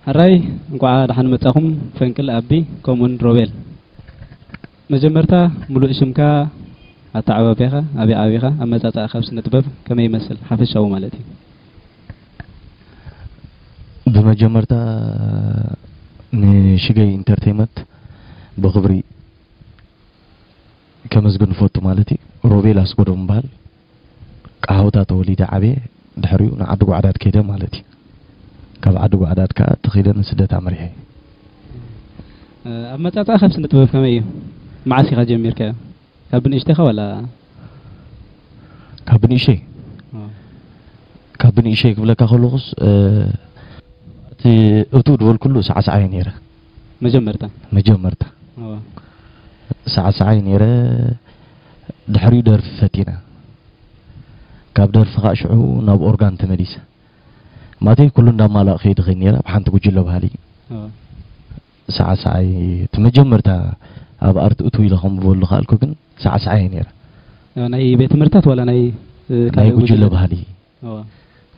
ሕራይ፣ እንቋዕ ደሓን መጻኹም ፈንቅል፣ ኣቢ፣ ከምኡውን ሮቤል። መጀመርታ፣ ሙሉእ ሽምካ፣ ኣተዓባብያኻ፣ ኣበይ ዓቢኻ፣ ኣመጻጽኣኻ ኣብ ስነ ጥበብ ከመይ ይመስል፣ ሓፈሻዊ ማለት እዩ? ብመጀመርታ፣ ንሽገይ ኢንተርቴይመንት ብኽብሪ ከመስግን እፈቱ ማለት እዩ። ሮቤል ኣስጎዶም እምበሃል። ቃሃውታ ተወሊደ ዓብየ፣ ድሕሪኡ ንዓዲ ጓዕዳድ ከይደ ማለት እዩ። ካብ ዓዲ ጓዕዳድ ከኣ ተኺለ ንስደት ኣምሪሐ። እ፣ ኣመጻጽኣ ካብ ስነ ጥበብ ከመይ እዩ? መዓስ ኢኻ ጀሚርካዮ? ካብ ብንእሽተኻ ዋላ? ካብ ብንእሽተይ? ኦ። ካብ ብንእሽተይ ክብለካ ከለኹስ፣ እ፣ እቲ እቱ ዝበልኩሉ ሳዕሳዓይ ነይረ። መጀመርታ? መጀመርታ። ኦ። ሳዕሳዓይ ነይረ፣ ድሕሪኡ ደርፊ ፈቲነ። ካብ ደርፊ ከዓ ሽዑ ናብ ኦርጋን ተመሊሰ። ማተይ ኩሉ እንዳማላእ ከይድ ኸይድ ነይረ፣ ኣብ ሓንቲ ጉጅለ ባህሊ። ኦ። ሳዕሳዓይ፣ እቲ መጀመርታ ኣብ ኣርት እቱ ኢለ ከም ዝበሉ ከኣልኩ ግን ሳዕሳዓይ ነይረ። ኦ፣ ናይ ቤት ትምህርታት ዋላ ናይ፣ እ፣ ናይ ካልእ ጉጅለ ጉጅለ? ባህሊ። ኦ።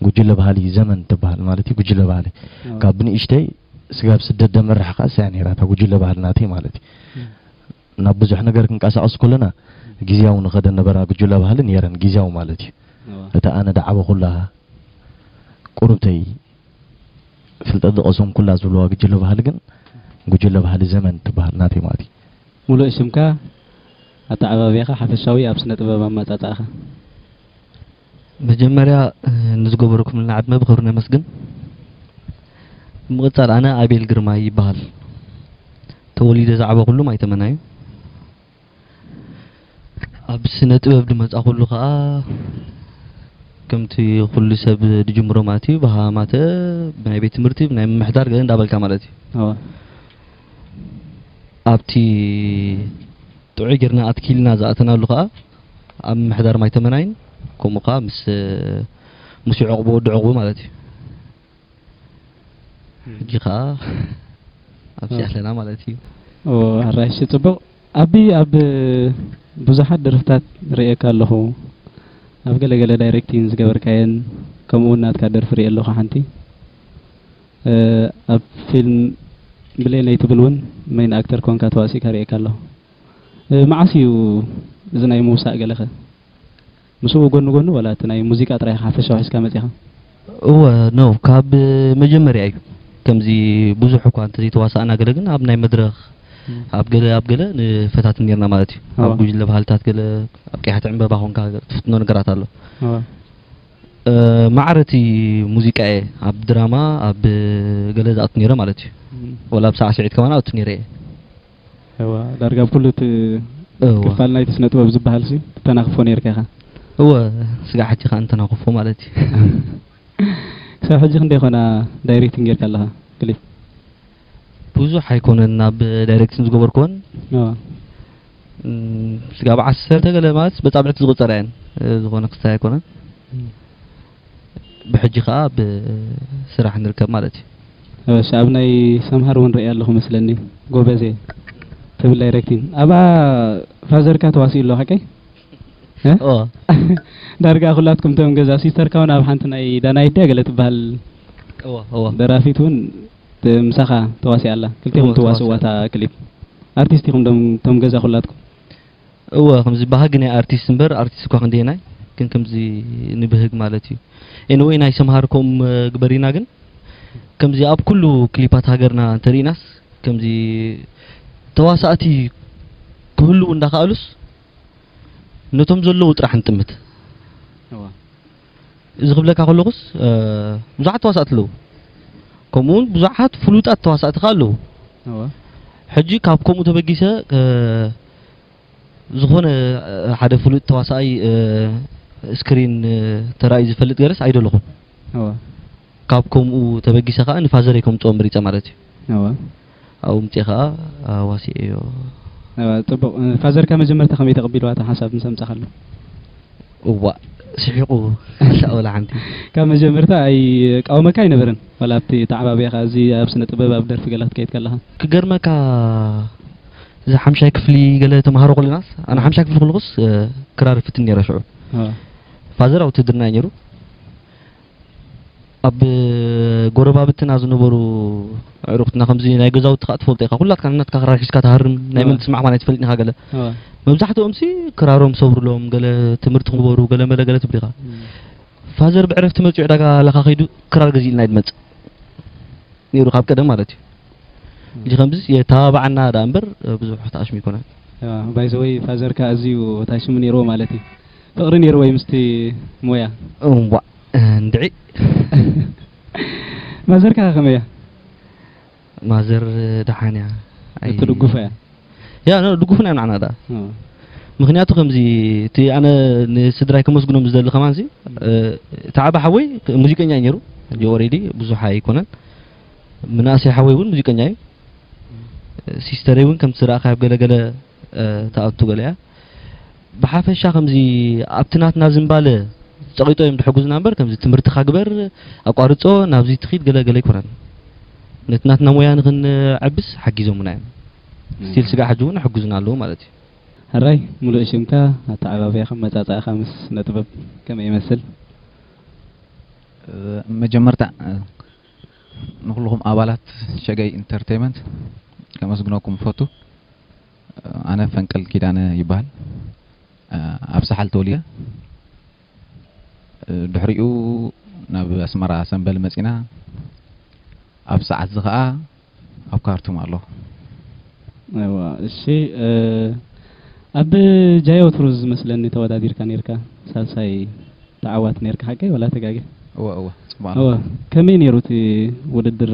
ጉጅለ ባህሊ ዘመን ትበሃል ማለት እዩ፣ ጉጅለ ባህሊ። ኦ። ካብ ብንእሽተይ ስጋብ ስደት ደመራሕ ከኣ እሳያ ነይራ፣ እታ ጉጅለ ባህሊ ናተይ ማለት እዩ። እ። ናብ ብዙሕ ነገር ክንቀሳቐስ ከለና ግዝያዊ ንኸደ ነበራ ጉጅለ ባህሊ ነይረን፣ ግዝያዊ ማለት እዩ። ኦ። እታ ኣነ ዳዓበኹላ ቁርብተይ ፍልጠት ዝቐሰምኩላ ዝብልዋ ጉጅለ ባህሊ ግን ጉጅለ ባህሊ ዘመን ትበሃል ናተይ ማለት እዩ። ሙሉእ ሽምካ፣ ኣተዓባብያኻ ሓፈሻዊ ኣብ ስነ ጥበብ ኣመጻጽኣኻ? መጀመርያ፣ እ፣ ንዝገበርኩምልና ዕድመ ብኽብሪ ነመስግን። ብምቕጻል ኣነ ኣቤል ግርማይ ይበሃል። ተወሊደ ዝዓበኹሉ ማይተመና እዩ። ኣብ ስነ ጥበብ ዝመጻኹሉ ከኣ ከምቲ ኩሉ ሰብ ዝጅምሮ ማለት እዩ፣ ብሃማተ ብናይ ቤት ትምህርቲ፣ ብናይ ምምሕዳር ገለ እንዳበልካ ማለት እዩ። እወ። ኣብቲ ጥዑይ ጌርና ኣትኪልና ዝኣተናሉ ከኣ ኣብ ምምሕዳር ማይተመናይን ከምኡ ከኣ ምስ፣ ምስ ዑቕቡ ወዲ ዑቕቡ ማለት እዩ። ሕጂ ከኣ ኣብዚ እወ። ኣለና ማለት እዩ። እወ፣ ሕራይ እሺ፣ ጽቡቕ። ኣቢ ኣብ ብዙሓት ደርፍታት ርእየካ ኣለኹ። ኣብ ገለ ገለ ዳይሬክቲንግ ዝገበርካየን፣ ከምኡ እውን ናትካ ደርፊ ርእየ ኣለኹ ሓንቲ። እ፣ ኣብ ፊልም ብሌነይ ትብል እውን ሜን ኣክተር ኮንካ ተዋሲእካ ርእየካ ኣለኹ። እ፣ መዓስ እዩ እዚ ናይ ምውሳእ ገለኸ? ምስኡ ጎኒ ጎኒ ዋላ እቲ ናይ ሙዚቃ ጥራይ ሓፈሻዊ ሒዝካ መጺኻ? እወ፣ ኖ፣ ካብ መጀመርያ እዩ። ከምዚ ብዙሕ እኳ እንተዘይተዋሳእና ገለ ግን ኣብ ናይ መድረኽ፣ እም። ኣብ ገለ፣ ኣብ ገለ ንፈታትን ኔርና ማለት እዩ። ኣብ እወ። ጉጅለ ባህልታት ገለ፣ ኣብ ቀያሕቲ ዕምበባ ኾንካ ትፍትኖ ነገራት ኣሎ። እወ። እ፣ ማዕረ እቲ ሙዚቃ እየ ኣብ ድራማ፣ ኣብ ገለ ዝኣቱ ኔረ ማለት እዩ። እም። ወላ ኣብ ሳዕስዒት ከማን ኣቱ ኔረ እየ። እወ፣ ዳርጋ ኣብ ኩሉ እቲ እወ። ክፋል ናይቲ ስነ ጥበብ ዝበሃል ሲ ትተናኽፎ ኔርካ ኢኻ። እወ፣ ስጋዕ ሕጂ ኸኣ እንተናኽፎ ማለት እዩ። ክሳብ ሕጂ ክንደይ ኮና ዳይሬክቲንግ ጌርካ ኣለኻ ክሊፕ? ብዙሕ ኣይኮነን ናብ ዳይሬክቲንግ ዝገበርኩወን። እወ። እም፣ ስጋብ ዓሰርተ ገለ ማለት በጻብዕቲ ዝቑጸራ እየን። እ፣ ዝኾነ ክስታይ ኣይኮነን። እም። ብሕጂ ኸኣ ኣብ ስራሕ ንርከብ ማለት እዩ። እሺ፣ ኣብ ናይ ሰምሃር እውን ርእየ ኣለኹ መስለኒ። ጎበዝ እየ ትብል ዳይሬክቲንግ። ኣብኣ ፋዘርካ ተዋሲኡ ኣሎ፣ ሓቀይ? እ? ኦ። ዳርጋ ኩላትኩም እቶም ገዛ፣ ሲስተርካ እውን ኣብ ሓንቲ ናይ ዳናይት ድያ ገለ ትበሃል እወ፣ እወ። ደራፊት እውን ት-፣ ምሳኻ ተዋሲኣ ኣላ። ክልቴኹም እወ፣ ትዋስእዋ ተዋሲኣ። እታ ክሊፕ። ኣርቲስት ኢኹም ዶም-፣ እቶም ገዛ ኩላትኩም። እወ፣ ከምዚ ባህጊ ናይ ኣርቲስት እምበር፣ ኣርቲስት እኳ ክንደየናይ፣ ግን ከምዚ ንብህግ ማለት እዩ። ኤኒወይ፣ ናይ ሰምሃር ከምኡ ግበሪና፣ ግን ከምዚ ኣብ ኩሉ ክሊፓት ሃገርና እንተሪኢናስ፣ ከምዚ ተዋሳእቲ ክህልዉ እንዳኸኣሉስ፣ ነቶም ዘለዉ ጥራሕ ንጥምት። እወ። እዚ ክብለካ ከለኹስ፣ እ፣ ብዙሓት ተዋሳእቲ ኣለዉ። ከምኡውን ብዙሓት ፍሉጣት ተዋሳእቲ ከኣ ኣለዉ። እወ። ሕጂ ካብ ከምኡ ተበጊሰ፣ እ፣ ዝኾነ፣ እ፣ ሓደ ፍሉጥ ተዋሳኣይ፣ እ፣ ስክሪን፣ እ፣ ተራእዩ ዝፈልጥ ገለስ ኣይደለኹን። እወ። ካብ ከምኡ ተበጊሰ ከኣ ንፋዘረይ ከምጽኦ መሪጸ ማለት እዩ። እወ። ኣብኡ ምጽኤ ከኣ ኣዋሲኤዮ። እወ፣ ጽቡቕ። እ፣ ፋዘርካ መጀመርታ ከመይ ተቐቢልዋ እታ ሓሳብ ምስ ኣምጻኻሉ? እዋእ፣ ስሒቑ። ኣላ ወላ ሓንቲ። ካብ መጀመርታ ኣይቃወመካ ኣይነበረን? ዋላ ኣብቲ ተዓባብያኻ፣ እዚ ኣብ ስነ ጥበብ፣ ኣብ ደርፊ ገለ ክትከይድ ከለኻ? ክገርመካ፣ እዚ ሓምሻይ ክፍሊ ገለ ተምሃሮ ከለናስ፣ ኣነ ሓምሻይ ክፍሊ ከለኹስ፣ እ፣ ክራር ይፍትን ነይረ ሽዑ። ፋዘር ኣብ ውትድርና እዩ ነይሩ። ኣብ ጎረባብትና ዝነበሩ ኣዕሩኽትና ከምዚ ናይ ገዛውቲ ከኣ ትፈልጦ ኢኻ። ኩላትካ ናትካ ክራር ሒዝካ ትሃርም፣ ናይ መን ትስማዕ እኳ ኣይትፈልጥን ኢኻ ገለ። መብዛሕትኦምሲ ክራሮም ሰብሩሎም፣ ገለ ትምህርቲ ክበሩ፣ ገለ መለ ገለ ትብል ኢኻ። ፋዘር ብዕረፍቲ መጺኡ ዕዳጋ ለኻ ከይዱ ክራር ገዚእልና እዩ ዝመጽእ ነይሩ ካብ ቀደም ማለት እዩ። እዚ ከምዚ የተባባዓና ደኣ እምበር ብዙሕ ተኣሽሙ ይኮነን። ባይ ዘ ወይ ፋዘርካ ኣዝዩ ታሽሙ ነይርዎ ማለት እዩ። ፍቕሪ ነይርዎ እዩ ምስቲ ሞያ። እዋ እንድዒ። ማዘርካ ከመይ እያ? ማዘር ደሓን እያ። ኣይ፣ ትድግፎ እያ? ያ፣ ኖ፣ ድጉፍና እዮም ንዓና ደኣ። እ። ምኽንያቱ ከምዚ፣ እቲ ኣነ ንስድራይ ከመስግኖም ዝደሊ ከማንሲ፣ እ፣ እቲ ዓቢ ሓወይ ሙዚቀኛ እዩ ነይሩ። ሕጂ ኦሬዲ ብዙሕ ኣይኮነን። ምንኣሰይ ሓወይ እውን ሙዚቀኛ እዩ። ሲስተረይ እውን ከምቲ ዝረኣኻዮ ኣብ ገለገለ፣ እ፣ ትኣቱ ገለ እያ። ብሓፈሻ ከምዚ ኣብቲ ናትና ዝንባለ ጸቒጦ እዮም ዝሕግዙና እምበር፣ ከምዚ ትምህርትኻ ግበር፣ ኣቋርጾ፣ ናብዚ ትኺድ ገለ ገለ ኣይኮነን። ነቲ ናትና ሞያ ንኽንዕብስ ሓጊዞምና እዮም። ስቲል ስጋዕ ሕጂ እውን ይሕግዙና ኣለዉ ማለት እዩ። ሕራይ፣ ምሉእ ሽምካ፣ ኣተዓባብያኻ፣ ኣመጻጽኣኻ ምስ ስነ ጥበብ ከመይ ይመስል? እ፣ መጀመርታ፣ እ፣ ንኹልኹም ኣባላት ሸገይ ኢንተርቴይመንት ከመስግነኩም እፈቱ። እ፣ ኣነ ፈንቅል ኪዳነ ይበሃል። እ፣ ኣብ ሳሕል ተወሊደ። እ፣ ድሕሪኡ ናብ ኣስመራ ሰምበል መጺና። ኣብ ሰዓት እዚ ኸኣ ኣብ ካርቱም ኣለኹ። እዋ፣ እሺ፣ እ፣ ኣብ ጃዮ ትሩዝ ዝመስለኒ ተወዳዲርካ ነይርካ፣ ሳልሳይ ተዓዋቲ ነይርካ፣ ሓቀይ ወላ ተጋግየ? እወ፣ እወ፣ ጽቡቕ ኣሎ። እወ፣ ከመይ ነይሩ እቲ ውድድር?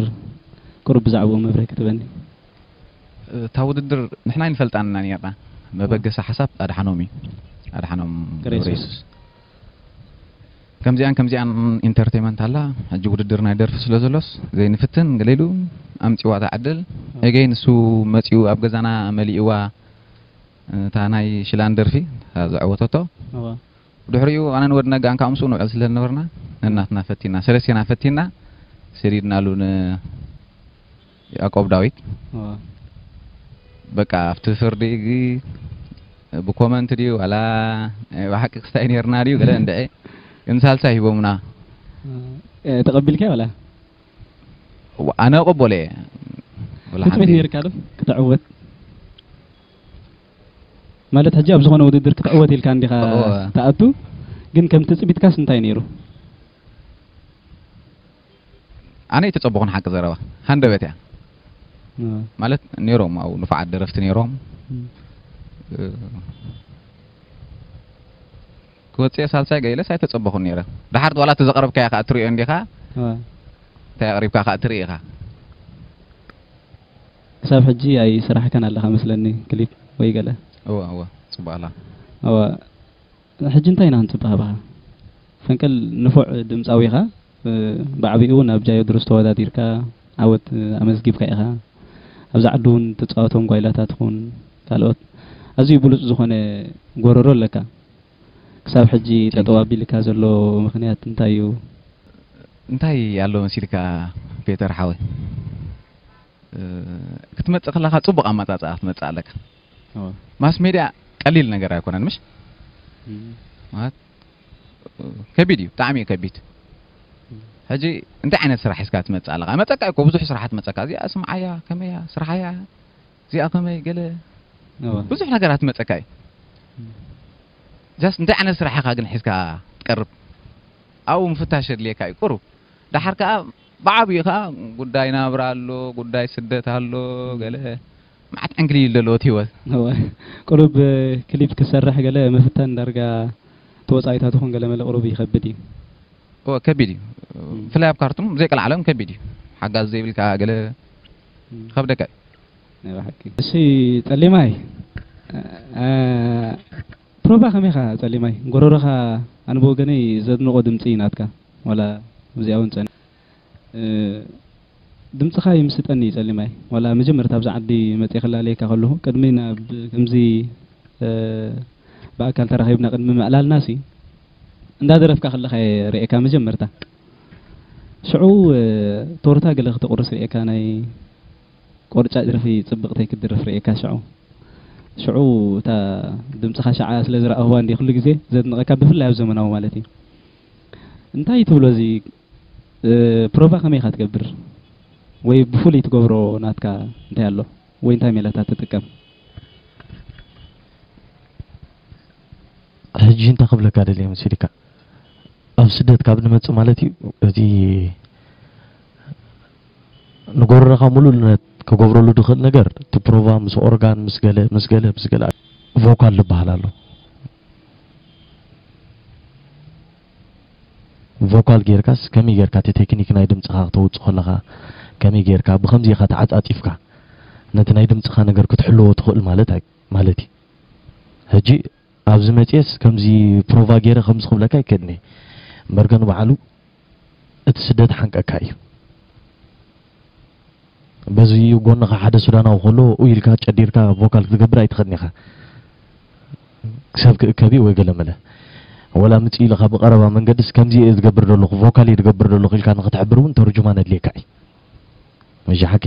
ቁሩብ ብዛዕባኡ መብርሂ ክትበኒ? እታ ውድድር ንሕና ኣይንፈልጣን ኢና ነይርና። መበገሲ ሓሳብ ኣድሓኖም እዩ። ኣድሓኖም ገብረ ገብረ የሱስ። የሱስ። ከምዚኣን ከምዚኣን ኢንተርቴይመንት ኣላ። ሕጂ ውድድር ናይ ደርፊ ስለ ዘሎስ ዘይንፍትን ገለ ኢሉ ኣምጺዋ እታ ዕድል። ኣዎ። ኤገይ ንሱ መጺኡ ኣብ ገዛና መሊእዋ እታ ናይ ሽላን ደርፊ እታ ዘዕወተቶ። ኣዎ። ብድሕሪኡ ኣነን ወዲ ነጋን ከዓ ምስኡ ንውዕል ስለ ዝነበርና ነናትና ፈቲና፣ ሰለስቴና ፈቲና ሰዲድናሉ ን ያዕቆብ ዳዊት። ኣዎ። በቃ ኣብቲ ፍርዲ ግ-፣ ብኮመንት ድዩ ዋላ ብሓቂ ክስታይ ነይርና ድዩ ገለ እንድዒ ግን ሳልሳይ ሂቦምና። እ፣ ተቐቢልካዮ ዋላ? ዋ-፣ ኣነ እቕበሎ እየ። ወላ ትጽቢት ሓንቲ ነይርካ ዶ ክትዕወት? ማለት ሕጂ ኣብ ዝኾነ ውድድር ክትዕወት ኢልካ እንዲኻ እወ። ትኣቱ፣ ግን ከም ትጽቢትካስ እንታይ ነይሩ? ኣነ ኣይተጸበኹን ሓቂ ዘረባ። ሃንደበት እያ። እወ። ማለት ነይሮም ኣብኡ ንፉዓት ደረፍቲ ነይሮም። እም። እ፣ ክወጽእ ሳልሳይ ገይለስ ኣይተጸበኹን ነይረ። ደሓር ዋላ እቲ ዘቕረብካዮ ከኣ ትርእዮ እንዲኻ? እወ። እንታይ ኣቕሪብካ ከኣ ትርኢ ኢኻ? ክሳብ ሕጂ ኣይሰራሕካን ኣለኻ መስለኒ ክሊፕ ወይ ገለ? እወ፣ እወ፣ ጽቡቕ ኣላ። እወ። ሕጂ እንታይ ኢና ክንጽበ ካባኻ? ፈንቅል ንፉዕ ድምጻዊ ኢኻ። እ፣ ብዓቢኡ እውን ኣብ ጃዮ ድሩስ ተወዳዲርካ ዓወት፣ እ፣ ኣመዝጊብካ ኢኻ። ኣብዛ ዓዲ እውን ትጻወቶም ጓይላታት ይኹን ካልኦት ኣዝዩ ብሉጽ ዝኾነ ጎረሮ ኣለካ። ክሳብ ሕጂ ቴንክ ዩ። ጠጠው ኣቢልካ ዘሎ ምኽንያት እንታይ እዩ? እንታይ ኣሎ መሲልካ ፔተር ሓወይ? እ፣ ክትመጽእ ከለኻ ጽቡቕ ኣመጻጽኣ ክትመጽእ ኣለካ። እወ። ማስ ሜድያ ቀሊል ነገር ኣይኮነን፣ ምሽ? እም። ማለት፣ እ፣ ከቢድ እዩ፣ ብጣዕሚ እዩ ከቢድ። እም። ሕጂ እንታይ ዓይነት ስራሕ ሒዝካ ትመጽእ ኣለኻ? መጸካ እኮ ብዙሕ ስራሓት መጸካ። እዚኣ ስምዓያ፣ ከመያ፣ ስራሓያ፣ እዚኣ ከመይ፣ ገለ እወ። ብዙሕ ነገራት መጸካ እዩ። እም። ጃስት እንታይ ዓይነት ስራሕ ኢኻ ግን ሒዝካ ትቀርብ? ኣብኡ ምፍታሽ የድልየካ እዩ፣ ቁሩብ። ደሓር ከኣ ብዓቢኡ ከኣ ጉዳይ ናብራ ኣሎ፣ ጉዳይ ስደት ኣሎ፣ ገለ መዓት ዕንክሊል ዘለዎ እቲ ህይወት። እወ። ቁሩብ ክሊፕ ክሰርሕ ገለ ምፍታን ዳርጋ እቲ ወጻኢታት ይኹን ገለ መለ ቁሩብ ይኸብድ እዩ። እወ፣ ከቢድ እዩ። እም። ብፍላይ ኣብ ካርቱም ዘይቀልዓለም ከቢድ እዩ። ሓጋዝ ዘይብልካ ገለ እም። ይኸብደካ እዩ። ናይ ብሓቂ። እሺ፣ ጸሊማይ፣ እ፣ ፕሮቫ ከመይ ኢኻ ጸሊማይ? ጎረሮኻ ኣነ ብወገነይ ዘድንቖ ድምጺ እዩ ናትካ። ዋላ እዚኣ እውን ጸኒ-፣ እ፣ ድምጽኻ ይምስጠኒ እዩ ጸሊማይ። ዋላ መጀመርታ ኣብዚ ዓዲ መጺኤ ክላለየካ ከለኹ፣ ቅድሚ ናብ ከምዚ፣ እ፣ ብኣካል ተራኺብና ቅድሚ ምዕላልናሲ፣ እንዳደረፍካ ከለኻ እየ ርእየካ መጀመርታ። ሽዑ፣ እ፣ ቶርታ ገለ ክትቑርስ ርእየካ፣ ናይ ቆርጫጭ ደርፊ ጽብቕተይ ክትድርፍ ርእየካ ሽዑ። ሽዑ እታ ድምፅኻ ሻዓ ስለ ዝረኣኽዋ እንዲ ኩሉ ግዜ ዘድንቐካ፣ ብፍላይ ኣብ ዘመናዊ ማለት እዩ። እንታይ ትብሎ እዚ፣ እ፣ ፕሮቫ ከመይ ኢኻ ትገብር? ወይ ብፍሉይ ትገብሮ ናትካ እንታይ ኣሎ? ወይ እንታይ ሜላታት ትጥቀም? ሕጂ እንታይ ክብለካ ደልየ መሲልካ፣ ኣብ ስደት ካብ ንመጽእ ማለት እዩ፣ እቲ ንጎረኻ ሙሉእ ክገብረሉ ድኽእል ነገር፣ እቲ ፕሮቫ ምስ ኦርጋን፣ ምስ ገለ፣ ምስ ገለ፣ ምስ ገለ፣ ቮካል ዝበሃል ኣሎ። ቮካል ጌርካስ ከመይ ጌርካ እቲ ቴክኒክ ናይ ድምጽኻ ክተውጽእ ከለኻ፣ ከመይ ጌርካ ብኸምዚ ኢኻ ተዓጻጺፍካ ነቲ ናይ ድምጽኻ ነገር ክትሕልዎ ትኽእል ማለት ኣይ-፣ ማለት እዩ። ሕጂ ኣብዚ መጽኤስ ከምዚ ፕሮቫ ጌረ ከምዚ ክብለካ ኣይክእልን እየ። እምበር ግን ባዕሉ እቲ ስደት ሓንቀካ እዩ። በዚ ጎንኻ ሓደ ሱዳናዊ ከሎ ኡ ኢልካ ጨዲርካ ቮካል ክትገብር ኣይትኽእልን ኢኻ። ሰብ ክእከብ እዩ ወይ ገለ መለ። ወላ ምጽእ ኢልኻ ብቐረባ መንገድስ ከምዚ እየ ዝገብር ዘለኹ፣ ቮካል እየ ዝገብር ዘለኹ ኢልካ ንኽትሕብር እውን ተርጁማን ኣድልየካ እዩ። መሻሓከ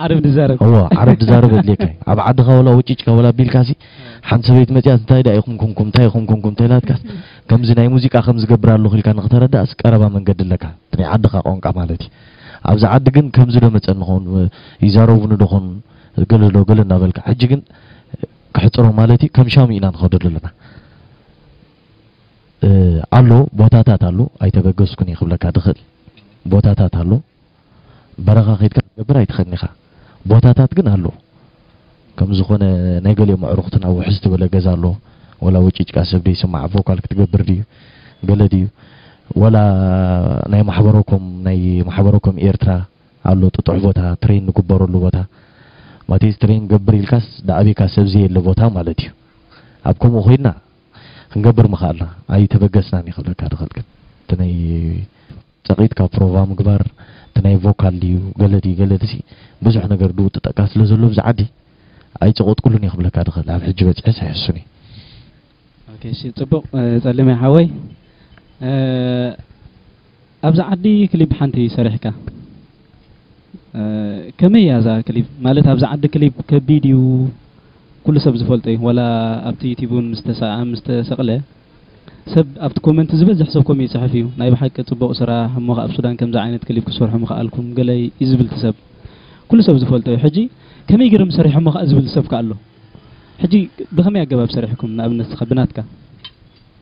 ዓረብ ድዛረብ። እዎ፣ ዓረብ ድዛረብ ኣድልየካ እዩ። ኣብ ዓድኻ ወላ ወጪጭካ ወላ ቢልካሲ ሓንቲ ሰበይቲ መጽያስ እንታይ ዳ ኢኹም ኩንኩም፣ እንታይ ኢኹም ኩንኩም ተላትካስ ከምዚ ናይ ሙዚቃ ከም ዝገብር ኣለኹ ኢልካ ንኽተረዳእስ ቀረባ መንገዲ ኣለካ። እቲ ናይ ዓድኻ ቋንቋ ማለት እዩ። ኣብዚ ዓዲ ግን ከምዚ ዶ መጸኒ ኾን፣ ይዛረቡኒ ዶ ኾን፣ ገለ ዶ ገለ እናበልካ። ሕጂ ግን ክሕጽሮ ማለት እዩ፣ ከም ሻሙ ኢና ንኸዶ ዘለና። እ፣ ኣሎ፣ ቦታታት ኣሎ፣ ኣይተበገስኩን እየ ክብለካ ድኽእል። ቦታታት ኣሎ። በረኻ ከይድካ ክትገብር ኣይትኽእልን ኢኻ። ቦታታት ግን ኣሎ። ከም ዝኾነ ናይ ገሊኦም ኣዕሩኽትና ውሕዝ ዝበለ ገዛ ኣሎ። ወላ ወጪጭካ ሰብ ደይስማዕ ቮካል ክትገብር ድዩ? ገለ ድዩ? ወላ ናይ ማሕበረኮም፣ ናይ ማሕበረኮም ኤርትራ ኣሎ ጥጡሕ ቦታ፣ ትሬን ንግበረሉ ቦታ። ማቴስ ትሬን ገብር ኢልካስ ደኣበይካ ሰብ ዘየለ ቦታ ማለት እዩ። ኣብ ከምኡ ኮይንና ክንገብር ምኽኣልና ኣይተበገስናን እዩ ክብለካ ድኽእል። ግን እቲ ናይ ጸቒጥካ ፕሮቫ ምግባር፣ እቲ ናይ ቮካል ድዩ ገለ ድዩ ገለ ድሲ ብዙሕ ነገር ድውጥጠካ ስለ ዘሎ ብዚ ዓዲ ኣይጸቐጥኩሉን እየ ክብለካ ድኽእል። ኣብ ሕጂ በጺሐስ ኣይሕሱን እየ። ኦኬ፣ እሺ፣ ጽቡቕ፣ እ፣ ጸሊመይ ሓወይ፣ እ፣ ኣብዚ ዓዲ ክሊፕ ሓንቲ ሰሪሕካ፣ እ፣ ከመይ እያ እዛ ክሊፕ? ማለት ኣብዚ ዓዲ ክሊፕ ከቢድ እዩ፣ ኩሉ ሰብ ዝፈልጦ እዩ። ዋላ ኣብቲ ዩቲዩብ እውን ምስ ተሰ-፣ ምስ ተሰቕለ፣ ሰብ ኣብቲ ኮመንት ዝበዝሕ ሰብ ከምኡ ይጽሕፍ እዩ። ናይ ብሓቂ ጽቡቕ ስራሕ፣ እሞ ከኣ ኣብ ሱዳን ከምዚ ዓይነት ክሊፕ ክሰርሑ ምኽኣልኩም ገለ እዩ ዝብል እቲ ሰብ። ኩሉ ሰብ ዝፈልጦ እዩ። ሕጂ ከመይ ገይሮም ሰሪሖሞ ከኣ ዝብል ሰብ ከኣ ኣሎ። ሕጂ ብኸመይ ኣገባብ ሰሪሕኩም? ንኣብነት እስኻ ብናትካ፣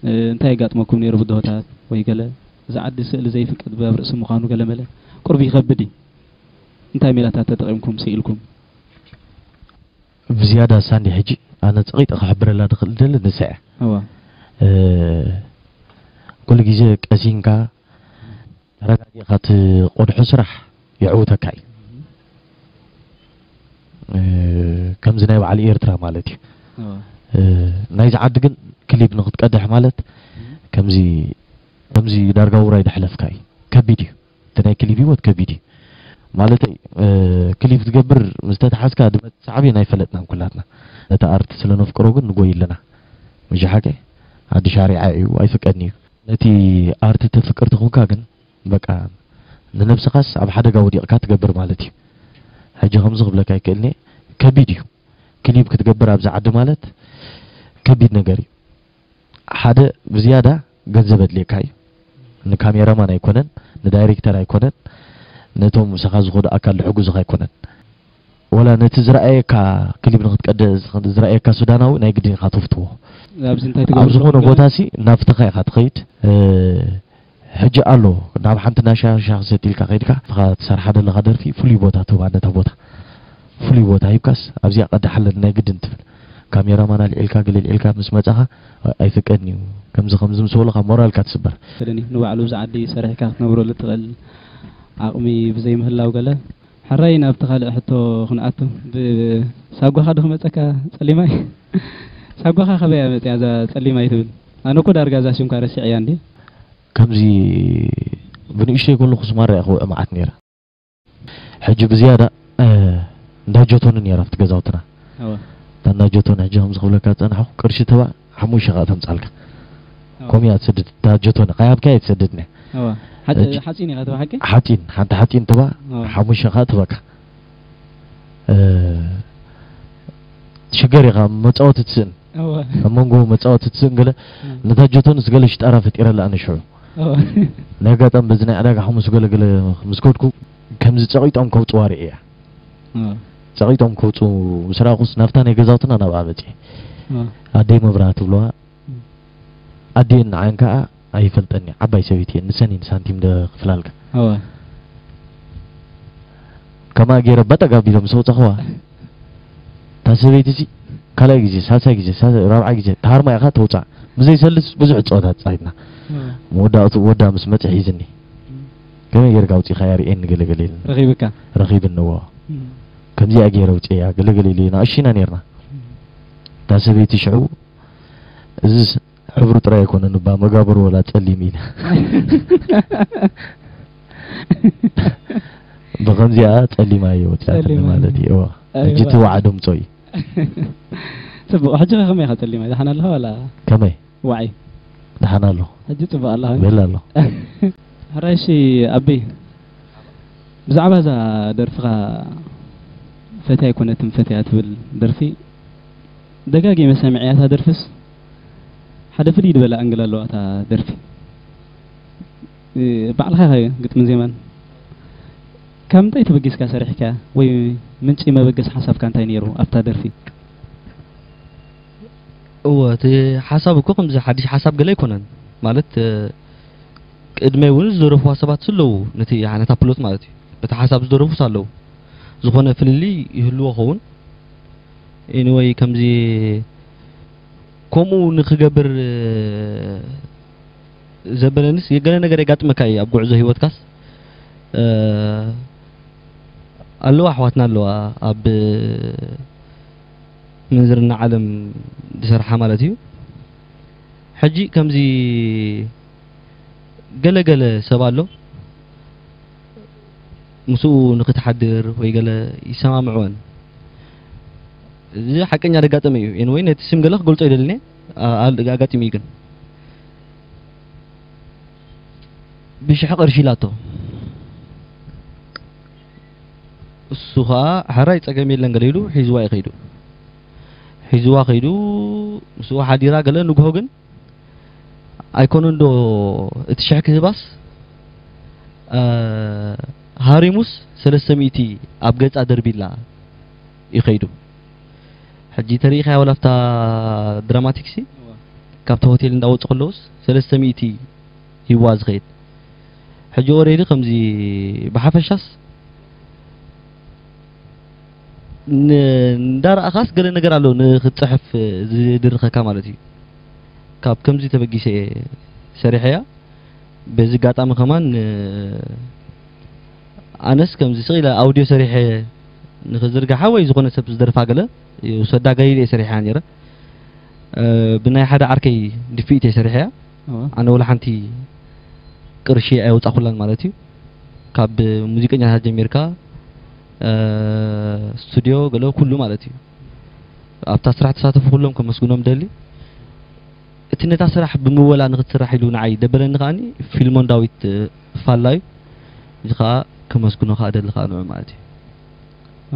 እ፣ እንታይ የጋጥመኩም ነይሩ ብድሆታት ወይ ገለ? እዚ ዓዲ ስእሊ ዘይፍቀድ ኣብ ርእሲ ምዃኑ ገለ መለ ቁሩብ ይኸብድ እዩ። እንታይ ሜላታት ተጠቒምኩም ስኢልኩም? ብዝያዳ ሳንዲ ሕጂ ኣነ ጸቒጠ ክሕብረላ ድኽእል ደለ ንሳ እያ። እዋ። እ፣ ኩሉ ግዜ ቀሲንካ ተረጋጊእካ ትቆድሖ ስራሕ የዕውተካ እዩ። እ፣ ከምዚ ናይ በዓል ኤርትራ ማለት እዩ። እዋ። እ፣ ናይዚ ዓዲ ግን ክሊፕ ንኽትቀድሕ ማለት ከምዚ፣ ከምዚ ዳርጋ ውራይ ዳሕለፍካ እዩ። ከቢድ እዩ። እቲ ናይ ክሊፕ ህይወት ከቢድ እዩ። ማለተይ፣ እ፣ ክሊፕ ትገብር ምስ ተተሓዝካ ድመጽእ ሳዕቤን ኣይፈለጥናን ኩላትና። ነቲ ኣርት ስለ ነፍቅሮ ግን ንጎይ ኣለና። ምሻሓከ ዓዲ ሻሪዓ እዩ፣ ኣይፍቀድን እዩ። ነቲ ኣርት ተፍቅር ተኾንካ ግን በቃ ንነብስኻስ ኣብ ሓደጋ ወዲቕካ ትገብር ማለት እዩ። ሕጂ ከምዚ ክብለካ ኣይክእልን እየ፣ ከቢድ እዩ። ክሊፕ ክትገብር ኣብዚ ዓዲ ማለት ከቢድ ነገር እዩ። ሓደ ብዝያዳ ገንዘብ ኣድልየካ እዩ። ንካሜራማን ኣይኮነን፣ ንዳይሬክተር ኣይኮነን፣ ነቶም ምሳኻ ዝኾዱ ኣካል ዝሕግዙኻ ኣይኮነን። ወላ ነቲ ዝረኣየካ ክሊፕ ንኽትቀደ-፣ ዝረኣየካ ሱዳናዊ ናይ ግድን ኢኻ ትፍትዎ። ኣብዚ እንታይ ኣብ ትገብሩ ዝኾነ ኣለኹም? ቦታሲ ናብትኻ ኢኻ ትኸይድ። እ፣ ሕጂ ኣሎ ናብ ሓንቲ ናሻ ሻኽ ሰቲልካ ከይድካ ንስኻ ትሰርሓ ዘለኻ ደርፊ ፍሉይ ቦታ ትህባ ነታ ቦታ። ፍሉይ ቦታ ሂብካስ ኣብዚኣ ቀዳሓለን ናይ ግድን ትብል። ካሜራማን ኣልዒልካ ገለ ኣልዒልካ ምስ መጻኻ ኣይፍቀድን እዩ። ከምዚ ከምዚ ምስ በሉኻ ሞራልካ ትስበር። ስለኒ ንባዕሉ ኣብዚ ዓዲ ሰሪሕካ ክትነብረሉ ትኽእል ዓቕሚ ብዘይምህላው ገለ። ሕራይ ናብቲ ካልእ ሕቶ ክንኣቱ። ብ-፣ ሳጓኻ ዶ ክመጸካ ጸሊማይ? ሳጓኻ ከበይ እያ መጽያ እዛ ጸሊማይ ትብል? ኣነ እኮ ዳርጋ እዛ ሽምካ ረሲዐያ እንዴ። ከምዚ ብንእሽተይ ከለኹ ስማራ እየ ክውዕ መዓት ነይረ። ሕጂ ብዝያዳ፣ እ፣ እንዳ ጆቶኒ ነይራ ኣብቲ ገዛውትና። ኣዋ። እታ እንዳ ጆቶኒ ሕጂ ከምዚ ክብለካ ዝጸናሕኩ ቅርሺ ትባ ሓሙሽተ ሸቓ ተምጻልካ። ኣዋ። ከምኡ እያ ትሰድድ እታ ጆቶኒ። ከይሃብካያ ኣይትሰድድን እያ። ኣዋ። ሓ-፣ ሕጂ ሓጺን ኢኻ ትባ ሓቂ? ሓጺን፣ ሓንቲ ሓጺን ትባ ኣዋ። ሓሙሽተ ሸቓ ትበካ። እ፣ ሽገር ኢኻ መጻወቲ ትስእን። ኣብ መንጎ መጻወቲ ትስእን ገለ ነታ ጆቶንስ ገለ ሽጣራ ፈጢረላ ኣነ ሽዑ። ናይ ኣጋጣሚ በዚ ናይ ዕዳጋ ሓሙስ ገለ ገለ ምስ ከድኩ ከምዚ ጸቒጦም ከውጽዋ ርእየ። ጸቒጦም ከውጽኡ ምስ ረኣኹስ ናብታ ናይ ገዛውትና ናብኣ መጺኤ። ኣደይ መብራህቲ ብለዋ። ኣዴን ንዓን ከኣ ኣይፈልጠን እየ። ዓባይ ሰበይቲ እየን። ንሰን እየን ሳንቲም ደኽፍላልካ። እወ። ከምኣ ገይረ በጠግ ኣቢሎም ምስ ኣውጻኽዋ፣ እታ ሰበይቲ እዚ ካልኣይ ግዜ፣ ሳልሳይ ግዜ፣ ሳ-፣ ራብዓይ ግዜ፣ ታርማ ኢኻ ተውጻእ። ብዘይሰልስ ብዙሕ ጸወታ ተጻዊትና። እወ። መወዳእቱ ወዳ ምስ መጸ ሒዝኒ። ከመይ ጌርካ ኣውጺኻያ ርእየኒ ገለ ገለ ኢሉኒ። ረኺብካ? ረኺብኒ፣ እወ። እም። ከምዚኣ ገይረ ኣውጽኤያ ገለ ገለ ኢሉ ኢና፣ እሺ ኢና ኔርና። እም። እታ ሰበይቲ ሽዑ፣ እዚስ ሕብሩ ጥራይ ኣይኮነን እባ፣ መጋብሩ ወላ ጸሊም ኢላ። ብኸምዚኣ ጸሊማ እየ ወጺኣትኒ ጸሊማ። ማለት እዩ። እዋ። ኣይዋ። ሕጂ እቲ ዋዓ ደምጾ እዩ። ጽቡቕ። ሕጂ ከ ከመይ ኢኻ ጸሊማ? ደሓን ኣለኻ ዋላ? ከመይ? ዋዒ። ደሓን ኣለኹ። ሕጂ ጽቡቕ ኣለኻ? በል ኣለኹ። ሕራይ እሺ፣ ኣቢ፣ ብዛዕባ እዛ ደርፍኻ ፈትያ ኣይኮነትን ፈትያ ትብል ደርፊ ደጋጊመ ሰሚዐያ። እታ ደርፍስ ሓደ ፍልይ ዝበለ ኣንግል ኣለዋ እታ ደርፊ። እ፣ ባዕልኻ ኢኻ ግጥምን ዜማን። ካብ ምንታይ ተበጊስካ ሰሪሕካያ ወይ ምንጪ መበገሲ ሓሳብካ እንታይ ነይሩ ኣብታ ደርፊ? እወ፣ እቲ ሓሳብ እኮ ከምዚ ሓድሽ ሓሳብ ገለ ኣይኮነን። ማለት፣ እ፣ ቅድመይ እውን ዝደረፍዋ ሰባት ኣለዉ፣ ነቲ፣ ነታ ፕሎት ማለት እዩ። በቲ ሓሳብ ዝደረፉስ ኣለዉ። ዝኾነ ፍልልይ ይህልዎ ኸውን። ኤኒወይ፣ ከምዚ ከምኡ ንኽገብር፣ እ፣ ዘበለንስ ገለ ነገር የጋጥመካ እዩ ኣብ ጉዕዞ ህይወትካስ። እ፣ ኣለዋ ኣሕዋትና ኣለዋ ኣብ ምንዝርና ዓለም ዝሰርሓ ማለት እዩ። ሕጂ ከምዚ ገለ ገለ ሰብ ኣሎ፣ ምስኡ ንኽትሓድር ወይ ገለ ይሰማምዕወን። እዚ ሓቀኛ ዘጋጠመ እዩ። ኤንወይ ነቲ ስም ገለ ክገልጾ ኣይደልን እየ። ኣ-፣ ኣል-፣ ኣጋጢሙ እዩ ግን። ብሽሕ ቅርሺ ኢላቶ። እሱ ኸኣ ሕራይ ጸገም የለን ገለ ኢሉ ሒዝዋ እዩ ከይዱ። ሒዝዋ ከይዱ ምስኡ ሓዲራ ገለ ንግሆ ግን ኣይኮነን ዶ እቲ ሽሕ ክህባስ፣ እ፣ ሃሪሙስ ሰለስተ ሚእቲ ኣብ ገጻ ደርቢላ እዩ ከይዱ። ሕጂ ተሪኢኻያ ወላ ኣብታ ድራማቲክሲ እዋ። ካብቲ ሆቴል እንዳወጹ ከለውስ ሰለስተ ሚእቲ ሂዋ ዝኸይድ። ሕጂ ኦሬዲ ከምዚ ብሓፈሻስ ን-፣ እንዳረኣኻስ ገለ ነገር ኣሎ ንኽትጽሕፍ ዝድርኸካ ማለት እዩ። ካብ ከምዚ ተበጊሰ እየ ሰሪሐያ። በዚ ኣጋጣሚ ከማን፣ እ፣ ኣነስ ከምዚ ስቕ ኢለ ኣውድዮ ሰሪሐ ንኽዝርግሓ ወይ ዝኾነ ሰብ ዝደርፋ ገለ ይውሰዳ ገለ ኢለ እየ ሰሪሐያ ነይረ። እ፣ ብናይ ሓደ ዓርከይ ድፍኢት እየ ሰሪሐያ። እዋ። ኣነ ወላ ሓንቲ ቅርሺ ኣየውጻኹላን ማለት እዩ። ካብ ሙዚቀኛታት ጀሚርካ፣ እ፣ ስቱድዮ ገለ ኩሉ ማለት እዩ። ኣብታ ስራሕ ተሳተፉ ኩሎም ከመስግኖም ደሊ። እቲ ነታ ስራሕ ብምወላ ንኽትስራሕ ኢሉ ንዓይ ደበለኒ ከኣኒ ፊልሞን ዳዊት፣ እ፣ ፋላ እዩ። እዚ ከኣ ከመስግኖ ከኣ ደሊ ከኣ ንዑ ማለት እዩ።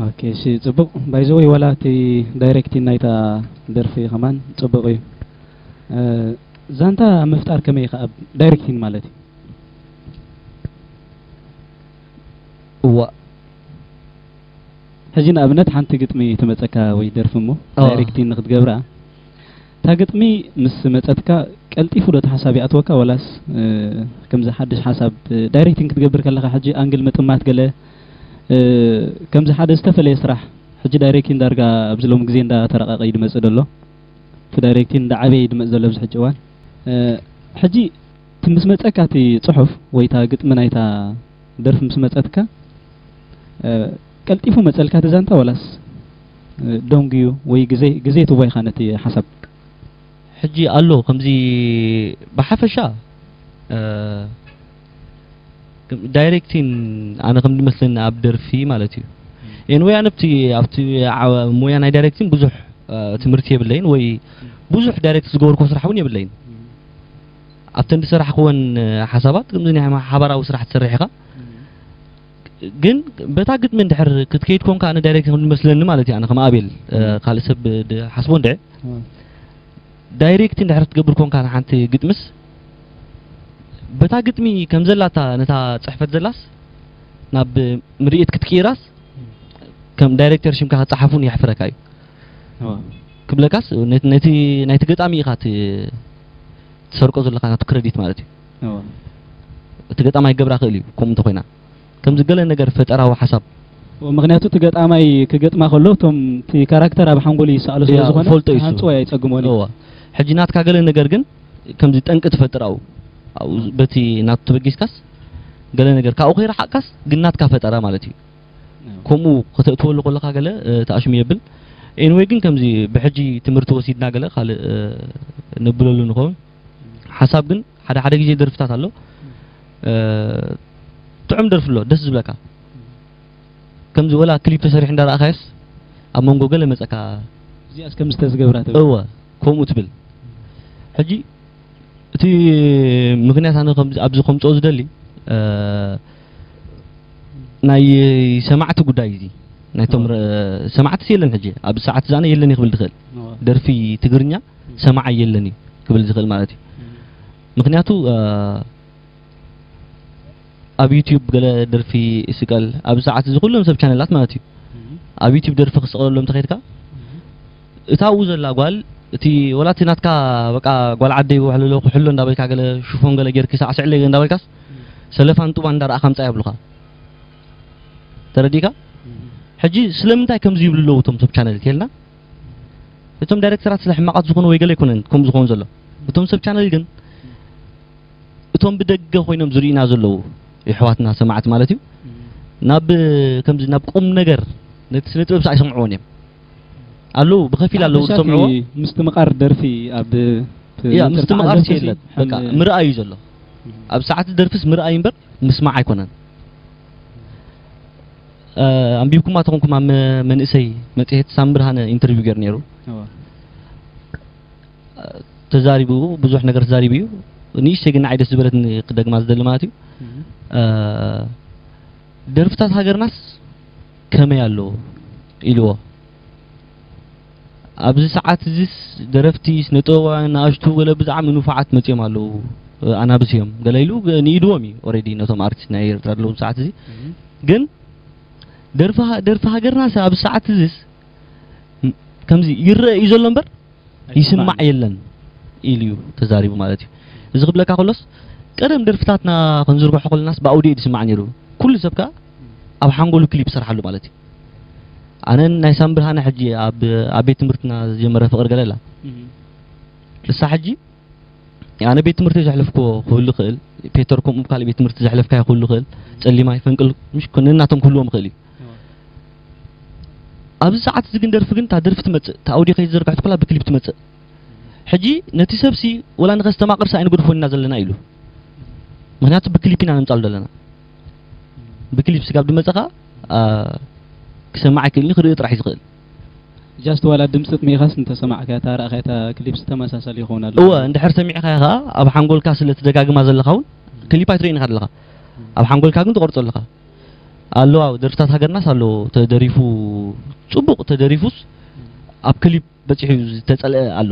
ኦኬ፣ እሺ፣ ጽቡቕ። ባይ ዘ ወይ ዋላ እቲ ዳይሬክቲን ናይታ ደርፊ ከማን ጽቡቕ እዩ። እ፣ ዛንታ ምፍጣር ከመይ ኢኻ ኣብ ዳይሬክቲን ማለት እዩ? እዋ። ሕጂ ንኣብነት ሓንቲ ግጥሚ ትመጸካ ወይ ደርፊ እሞ ኣዋ። ዳይሬክቲን ንኽትገብራ፣ እታ ግጥሚ ምስ መጸትካ ቀልጢፉ ዶ እቲ ሓሳብ ይኣትወካ ወላስ፣ እ፣ ከምዚ ሓድሽ ሓሳብ፣ እ፣ ዳይሬክቲን ክትገብር ከለኻ ሕጂ ኣንግል ምጥማት ገለ፣ እ፣ ከምዚ ሓደ ዝተፈለየ ስራሕ ሕጂ ዳይሬክቲን ዳርጋ ኣብዚ ሎም ግዜ እንዳተረቐቐ እዩ ዝመጽእ ዘሎ። እቲ ዳይሬክቲን እንዳዓበየ እዩ ዝመጽእ ዘሎ ኣብዚ ሕጂ እዋን። እ፣ ሕጂ እቲ ምስ መጸካ እቲ ጽሑፍ ወይ እታ ግጥሚ ናይታ ደርፊ ምስ መጸትካ፣ እ፣ ቀልጢፉ መጸልካ እቲ ዛንታ ዋላስ፣ እ፣ ደንጉዩ ወይ ግዜ፣ ግዜ ትቦ ኢኻ ነቲ ሓሳብ? ሕጂ ኣሎ ከምዚ ብሓፈሻ፣ እ፣ ከም ዳይሬክቲን ኣነ ከም ዝመስለኒ ኣብ ደርፊ ማለት እዩ። ኤንወይ ኣነ ኣብቲ፣ ኣብቲ ዓ-፣ ሞያ ናይ ዳይሬክቲን ብዙሕ፣ እ፣ ትምህርቲ የብለይን ወይ ብዙሕ ዳይሬክት ዝገበርኩ ስራሕ እውን የብለይን። ኣብተን ዝሰራሕክወን፣ እ፣ ሓሳባት ከምዚ ናይ ሓባራዊ ስራሕ ትሰርሕ ኢኻ። ግን በታ ግጥሚ እንድሕር ክትከይድ ኮንካ፣ ኣነ ዳይሬክት ከም ዝመስለኒ ማለት እዩ፣ ኣነ ከም ኣቤል፣ እ፣ ካልእ ሰብ ድ-፣ ሓስቦ እንድዒ። ዳይሬክት እንድሕር ክትገብር ኮንካ ንሓንቲ ግጥምስ፣ በታ ግጥሚ ከም ዘላታ ነታ ጽሕፈት ዘላስ ናብ ምርኢት ክትቅይራስ፣ ከም ዳይሬክተር ሽምካ ክጸሓፉን የሕፍረካ እዩ። እዋ። ክብለካስ፣ ነቲ፣ ነቲ ናይቲ ገጣሚ ኢኻ ት-፣ ትሰርቆ ዘለኻ ናቱ ክረዲት ማለት እዩ። እዋ። እቲ ገጣማይ ክገብራ ክእል እዩ፣ ከምኡ እንተኾይና። ከምዚ ገለ ነገር ፈጠራዊ ሓሳብ። እዎ፣ ምኽንያቱ እቲ ገጣማይ ክገጥማ ከሎ፣ እቶም እቲ ካራክተር ኣብ ሓንጎሉ ይሰኣሎ ስለ ያ፣ ዝኾነ፣ ፈልጦ እዩ እሱ። ክሃንጽዎ ኣይጸግሞን እዩ። እዋ። ሕጂ ናትካ ገለ ነገር ግን ከምዚ ጠንቂ ትፈጥር ኣብኡ። ኣብኡ በቲ ናቱ ተበጊስካስ፣ ገለ ነገር ካብኡ ከይረሓቕካስ፣ ግን ናትካ ፈጠራ ማለት እዩ። ከምኡ ከተእትወሉ ከለኻ ገለ፣ እ፣ ተኣሽሙ የብል። ኤኒወይ ግን ከምዚ ብሕጂ ትምህርቲ ወሲድና ገለ ካልእ፣ እ፣ ነብለሉ ንኸውን። ሓሳብ ግን ሓደ ሓደ ግዜ ደርፍታት ኣሎ። እ፣ ጥዑም ደርፊ ኣሎ፣ ደስ ዝብለካ። ከምዚ ወላ ክሊፕ ተሰሪሑ እንዳረኣኻዮስ ኣብ መንጎ ገለ መጸካ። እዚኣስ ከምዚ ተዝገብራ ትብል። እወ፣ ከምኡ ትብል። ሕጂ እቲ ምኽንያት ኣነ ከምዚ፣ ኣብዚ ከምጽኦ ዝደሊ፣ እ፣ ናይ ሰማዕቲ ጉዳይ እዚ። ናይቶም ረ-፣ ሰማዕትስ የለን ሕጂ። ኣብዚ ሰዓት እዚ ኣነ የለን እየ ክብል ዝኽእል። ደርፊ ትግርኛ ሰማዓይ የለን እዩ ክብል ዝኽእል ማለት እዩ። ምኽንያቱ፣ እ፣ ኣብ ዩትዩብ ገለ ደርፊ ይስቀል። ኣብዚ ሰዓት እዚ ኩሎም ሰብ ቻነላት ማለት እዩ። ኣብ ዩትዩብ ደርፊ ክስቀለሎም እንተኸይድካ፣ እታ ኣብኡ ዘላ ጓል፣ እቲ ወላ እቲ ናትካ በቃ ጓል ዓደይ ውሕልሎ ኩሕሎ እንዳበልካ ገለ ሽፎን ገለ ጌርኪ ሳዕስዕለይ እንዳበልካስ ሰለፋን ጡባን እንዳረኣኻ ምጻእ የብሉኻ። ተረዲእካ? ሕጂ ስለምንታይ ከምዚ ይብሉ ኣለዉ እቶም ሰብ ቻነል እንተልና፣ እቶም ዳይሬክተራት ስለ ሕማቓት ዝኾኑ ወይ ገለ ኣይኮነን ከምኡ ዝኾኑ ዘሎ። እቶም ሰብ ቻነል ግን እቶም ብደገ ኮይኖም ዝርእዩና ዘለዉ የሕዋትና ሰማዕቲ ማለት እዩ። ናብ ከምዚ ናብ ቁም ነገር ነቲ ስነ ጥበብ ኣይሰምዕዎን እዮም። ኣለዉ፣ ብኸፊል ኣለዉ ሓፈሻ እቲ ዝሰምዕዎ። ምስትምቓር ደርፊ ኣብ ያ፣ ምስትምቓር የለን። በቃ ምርኣይ እዩ ዘሎ። ኣብ ሰዓት ደርፍስ ምርኣይ እምበር ምስማዕ ኣይኮነን። እ፣ ኣንቢብኩማ ተኾንኩም ኣብ መ-፣ መንእሰይ መጽሔት ሳም ብርሃነ ኢንተርቪው ገይሩ ነይሩ። እዋ። እ፣ ተዛሪቡ፣ ብዙሕ ነገር ተዛሪቡ እዩ። ንእሽተይ ግን ንዓይ ደስ ዝበለትኒ ክደግማ ዝደሊ ማለት እዩ። እህ። እ፣ ደርፍታት ሃገርናስ ከመይ ኣሎ ኢልዎ። ኣብዚ ሰዓት እዚስ ደረፍቲ፣ ስነ ጥበባውያን፣ ንኣሽቱ ገለ ብጣዕሚ ንፉዓት መጺኦም ኣለዉ። ኣናብስ እዮም። ገለ ኢሉ ገ-፣ ንኢድዎም እዩ ኦሬዲ ነቶም ኣርቲስት ናይ ኤርትራ ዘለዉ ሰዓት እዚ። እህ። ግን ደርፊ ሃ-፣ ደርፊ ሃገርናስ ኣብዚ ሰዓት እዚስ ም-፣ ከምዚ ይረአ እዩ ዘሎ እምበር ይስማዕ ኣይስማዕን። የለን ኢሉ እዩ ተዛሪቡ ማለት እዩ። እዚ ክብለካ ከሎስ ቀደም ደርፍታትና ክንዝርግሖ ከለናስ ብኣውዲዮ እዩ ዝስማዕ ነይሩ። ኩሉ ሰብ ከኣ ኣብ ሓንጎሉ ክሊፕ ይሰርሓሉ ማለት እዩ። ኣነን ናይ ሳም ብርሃነ ሕጂ ኣብ፣ ኣብ ቤት ትምህርትና ዝጀመረ ፍቕሪ ገለ ኣላ። እህ። ንሳ ሕጂ ኣነ ቤት ትምህርቲ ዘሕለፍክዎ ክህሉ ይኽእል፣ ፔተር ከምኡ ካልእ ቤት ትምህርቲ ዘሕለፍካዮ ክህሉ ይኽእል፣ ጸሊማይ ፈንቅል ምሽ ነናቶም ክህልዎም ይኽእል እዩ። እዋ። ኣብዚ ሰዓት እዚ ግን ደርፊ ግን እታ ደርፊ ትመጽእ፣ እታ ኣውዲዮ ከይትዝርጋሕ ትኮላ ብክሊፕ ትመጽእ። ሕጂ ነቲ ሰብሲ ወላ ንኸስተማቕርሲ ኣይንገድፎን ኢና ዘለና ኢሉ። ምኽንያቱ ብክሊፕ ኢና ነምጻሉ ዘለና። ብክሊፕ ስጋብ ዝመጸኻ፣ ኣ፣ ክሰማዕ ኣይክእልን እዩ፣ ክርኢ ጥራሕ እዩ ዝኽእል። ጃስት ዋላ ድምፂ ጥሚኻስ እንተሰማዕካያ፣ እታ ረኣኻያ፣ እታ ክሊፕስ ተመሳሳሊ ይኸውን ኣሎ። እወ፣ እንድሕር ሰሚዕካያ ኸዓ ኣብ ሓንጎልካ ስለ ትደጋግማ ዘለኻ እውን ክሊፕ ኣይትርእይን ኢኻ ኣለኻ። ኣብ ሓንጎልካ ግን ትቆርጾ ኣለኻ። ኣለዋ፣ ደርፍታት ሃገርናስ ኣሎ፣ ተደሪፉ፣ ጽቡቕ ተደሪፉስ ኣብ ክሊፕ በጺሑ ዝተጸልአ ኣሎ።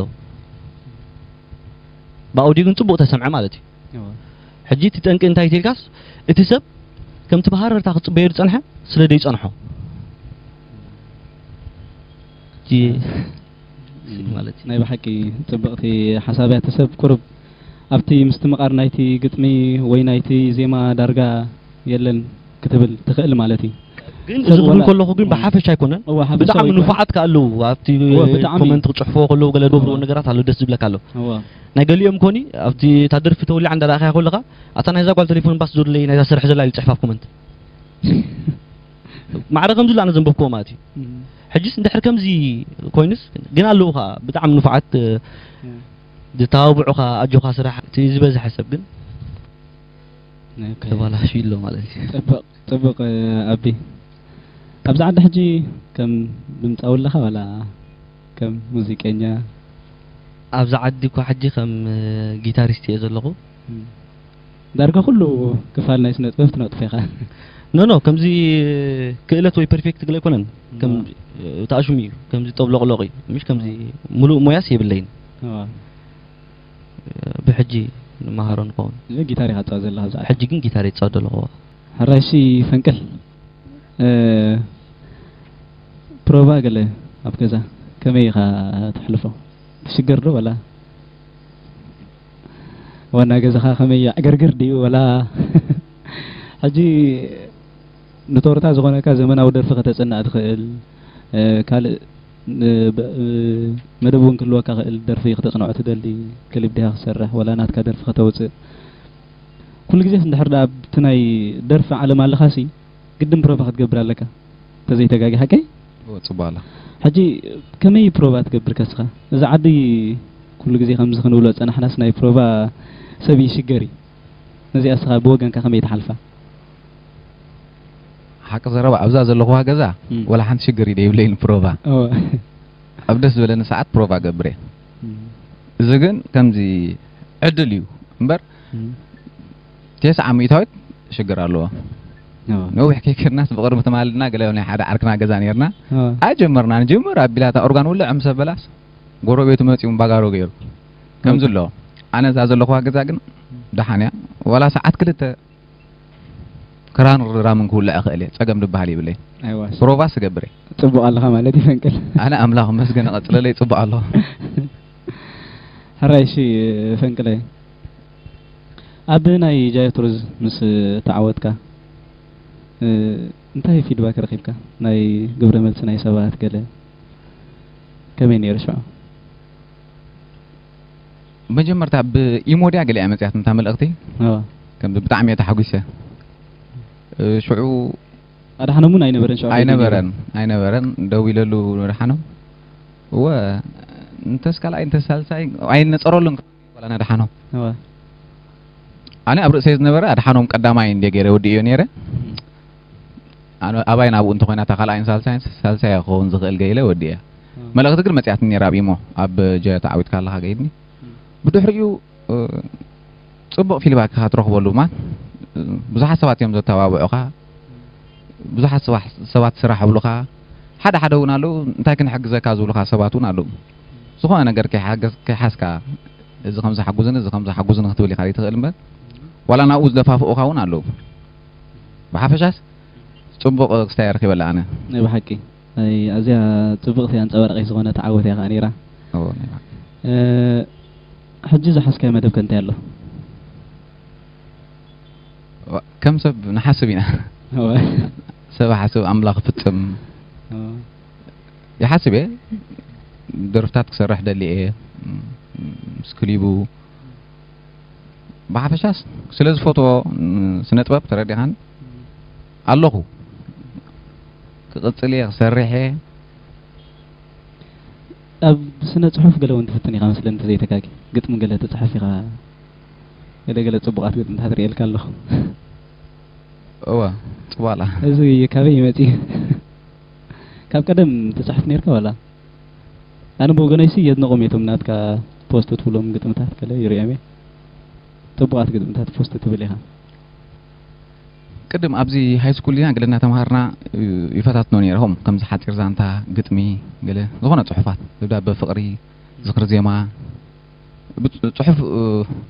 ብኣውዲዮ ግን ጽቡቕ ተሰምዐ ማለት እዩ። እወ። ሕጂ እቲ ጠንቂ እንታይ ተልካስ፣ እቲ ሰብ ከምቲ ብሃረርታ ክጽበዮ ዝጸንሐ ስለ ዘይጸንሖ። እቲ እም፣ ማለት እዩ። ናይ ብሓቂ ጽብቕቲ ሓሳብ እያ። እቲ ሰብ ቁሩብ ኣብቲ ምስትምቓር ናይቲ ግጥሚ ወይ ናይቲ ዜማ ዳርጋ የለን ክትብል ትኽእል ማለት እዩ። ግን ሰብ እዚ ክብል ወላ ከለኹ ግን እም። ብሓፈሻ ኣይኮነን። እወ፣ ሓፈሻዊ ብጣዕሚ ኣይኮነን። ንፉዓት ከኣ ኣለዉ ኣብቲ እወ፣ ብጣዕሚ። ኮመንት ክጽሕፍዎ ከለዉ ገለ ዝገብርዎ እወ። ነገራት ኣሎ፣ ደስ ዝብለካ ኣሎ። እወ። ናይ ገሊኦም ኮኒ ኣብቲ እታ ደርፊ ተወሊዓ እንዳረኣኻያ ከለኻ፣ ኣታ ናይዛ ጓል ቴሌፎን ባስ ዞርለይ ናይዛ ትሰርሕ ዘላ ኢሉ ጽሕፍ ኣብ ኮመንት። ማዕረ ከምዚ ኢሉ ኣነ ዘንበብክዎ ማለት እዩ። እም። ሕጂስ እንድሕር ከምዚ ኮይኑስ ግን ኣለዉ ኸኣ ብጣዕሚ ንፉዓት፣ እ፣ እም። ዝተባብዑኻ፣ ኣጆኻ ስራሕ፣ እቲ ዝበዝሐ ሰብ ግን ኦኬ። ተባላሽዩ ኣሎ ማለት እዩ። ጽቡቕ፣ ጽቡቕ፣ እ፣ ኣቢ። ኣብዚ ዓዲ ሕጂ ከም ድምጻዊ ኣለኻ ዋላ ከም ሙዚቀኛ? ኣብዚ ዓዲ እኳ ሕጂ ከም፣ እ፣ ጊታሪስት እየ ዘለኹ። እም። ዳርጋ ኩሉ ክፋል ናይ ስነ ጥበብ ትነጥፍ ኢኻ። ኖ ኖ፣ ከምዚ ክእለት ወይ ፐርፌክት ገለ ኣይኮነን። ከም ተኣሽሙ እዩ፣ ከምዚ ጠብሎቕሎቕ እዩ፣ ምሽ ከምዚ ሙሉእ ሞያስ የብለይን። እዋ። ብሕጂ ንመሃሮ ንኸውን። እዚ ጊታር ኢኻ ትጻወት ዘለኻ ኣብዛ ዓዲ? ሕጂ ግን ጊታር ይጻወት ዘለኹ። ሕራይሲ ፈንቅል፣ እ፣ ፕሮቫ ገለ ኣብ ገዛ ከመይ ኢኻ ተሕልፎ? ትሽገር ዶ ወላ ዋና ገዛኻ ከመይ ይዕገርግር ድዩ ወላ? ሕጂ ንቶርታ ዝኾነካ ዘመናዊ ደርፊ ከተጽንዕ ትኽእል፣ እ፣ ካልእ፣ እ፣ ብ-፣ እ፣ መደብ እውን ክህልወካ ክእል፣ ደርፊ ክተጽንዖ ትደሊ፣ ክሊፕ ዲኻ ክሰርሕ ወላ ናትካ ደርፊ ከተውጽእ። ኩሉ ግዜስ እንድሕር ደኣ ኣብቲ ናይ ደርፊ ዓለም ኣለኻሲ ግድን ፕሮቫ ክትገብር ኣለካ። ተዘይተጋጊ ሓቀይ? እወ፣ ጽቡቕ ኣላ። ሕጂ ከመይ ፕሮቫ ትገብር ከስኻ? እዚ ዓዲ ኩሉ ግዜ ከምዚ ክንብሎ ጸናሕናስ ናይ ፕሮቫ ሰብ ይሽገር እዩ። ነዚኣ እስኻ ብወገንካ ከመይ ትሓልፋ? ሓቂ ዘረባ ኣብዛ ዘለኹዋ ገዛ እም። ወላ ሓንቲ ሽግር እዩ ደይብለይን ፕሮቫ። እወ። ኣብ ደስ ዝበለኒ ሰዓት ፕሮቫ ገብር እየ። እም። እዚ ግን ከምዚ ዕድል እዩ እምበር እም። ተስዓ ሚእታዊት ሽግር ኣለዎ። እወ። ነዊሕ ከይከድናስ ብቕድሚ ትማል ድና ገለ ናይ ሓደ ዓርክና ገዛ ነይርና። እወ። ኣይጀመርናን። ጅምር ኣቢላታ ኦርጋን ውልዕ ምስ ኣበላስ ጎረቤቱ መጺኡ እምባጋሮ ገይሩ። ከምዚ እወ። ኣሎ። ኣነ እዛ ዘለኹዋ ገዛ ግን ደሓን እያ። ዋላ ሰዓት ክልተ ክራን ራምን ክውልዕ እኽእል እየ። ጸገም ዝበሃል የብለይ። ኣይዋ፣ ፕሮቫስ እገብር እየ። ጽቡቕ ኣለኻ ማለት እዩ ፈንቅል። ኣነ ኣምላኽ መስገን እቐጽለለይ ጽቡቕ ኣለኹ። ሕራይ እሺ ፈንቅለይ። ኣብ ናይ ጃዮ ቱርዝ ምስ ተዓወትካ፣ እ፣ እንታይ ፊድባክ ረኺብካ? ናይ ግብረ መልሲ ናይ ሰባት ገለ ከመይ ነይሩ ሽዑ? መጀመርታ ብኢሞ ድያ ገሊኣ መጽያት እንታ መልእኽቲ? እዋ። ከም ብጣዕሚ እየ ተሓጒሰ። እ፣ ሽዑ ኣድሓኖም እውን ኣይነበረን ሽዑ? ኣይነበረን፣ ኣይነበረን። ደው ኢለሉ ንድሓኖም። እወ፣ እንተስ ካልኣይ፣ እንተስ ሳልሳይ ኣይነጸረሉን ዋላ ንድሓኖም። እወ። ኣነ ኣብ ርእሰይ ዝነበረ ኣድሓኖም ቀዳማይ እንደ ገይረ ወዲእዮ ነይረ። ኣነ ኣባይ ናብኡ እንተኾይና እታ ካልኣይን ሳልሳይን፣ ሳልሳይ ክኸውን ዝኽእል ገይለ ወዲእያ። እም። መልእኽቲ ግን መጽያትኒ ነይራ ኣብ ኢሞ፣ ኣብ ጀ ተዓዊትካ ኣለኻ ገይድኒ። እም። ብድሕሪኡ፣ እ፣ ጽቡቕ ፊድባክ ኢኻ ትረኽበሉ፣ ማን፣ እ፣ ብዙሓት ሰባት እዮም ዘተባብዑኻ። ብዙሓት ሰባ-፣ ሰባት ስራሕ ይብሉኻ። ሓደ ሓደ እውን ኣለዉ፣ እንታይ ክንሕግዘካ ዝብሉኻ ሰባት እውን ኣለዉ። ዝኾነ ነገር ከይሓገዝ-፣ ከይሓዝካ፣ እዚ ከምዚ ሓጉዝኒ፣ እዚ ከምዚ ሓጉዝኒ ክትብል ኢኻ ዘይትኽእል እምበር፣ ዋላ ናብኡ ዝደፋፍኡኻ እውን ኣለዉ። ብሓፈሻስ ጽቡቕ ክስታይ ረኺበላ ኣነ። ናይ ብሓቂ። ናይ ኣዝያ ጽብቕቲ ኣንጸባራቒት ዝኾነት ዓወት እያ ከኣ ነይራ። እዎ፣ ናይ ብሓቂ። እ፣ ሕጂ ዝሓዝካዮ መደብ ከ እንታይ ኣሎ? ዋ-፣ ከም ሰብ ንሓስብ ኢና። እወ። ሰብ ሓስብ ኣምላኽ ፍጽም። እወ። ይሓስብ እየ። ደርፍታት ክሰርሕ ደሊ እየ። ምስ ክሊቡ ብሓፈሻስ ስለ ዝፈትዎ፣ ን-፣ ስነ ጥበብ ተረዲኻን ኣለኹ። ክቕጽል እየ፣ ክሰርሕ እየ። ኣብ ስነ ጽሑፍ ገለ እውን ትፍትን ኢኻ መስለኒ እንተዘይተጋጊ። ግጥሚ ገለ ትጽሕፍ ኢኻ። ገለ ገለ ጽቡቓት ግጥምታት ርእየልካ ኣለኹ። እወ፣ ጽቡቕ ኣላ። እዚ ካበይ ይመጽእ? ካብ ቀደም ትጽሕፍ ነይርካ ዋላ? ኣነ ብወገነይሲ የድንቖም እየ እቶም ናትካ ፖስት ትብሎም ግጥምታት ገለ ይርእዮም እየ። ጽቡቓት ግጥምታት ፖስት ትብል ኢኻ። ቅድም ኣብዚ ሃይ ስኩል ኢና ገለ እናተምሃርና ዩ-፣ ይፈታትኖ ነይረ። ከምኡ ከምዚ ሓጺር ዛንታ፣ ግጥሚ፣ ገለ ዝኾነ ጽሑፋት፣ ደብዳበ ፍቕሪ፣ ዝኽሪ ዜማ፣ ብጽ-፣ ጽሑፍ፣ እ፣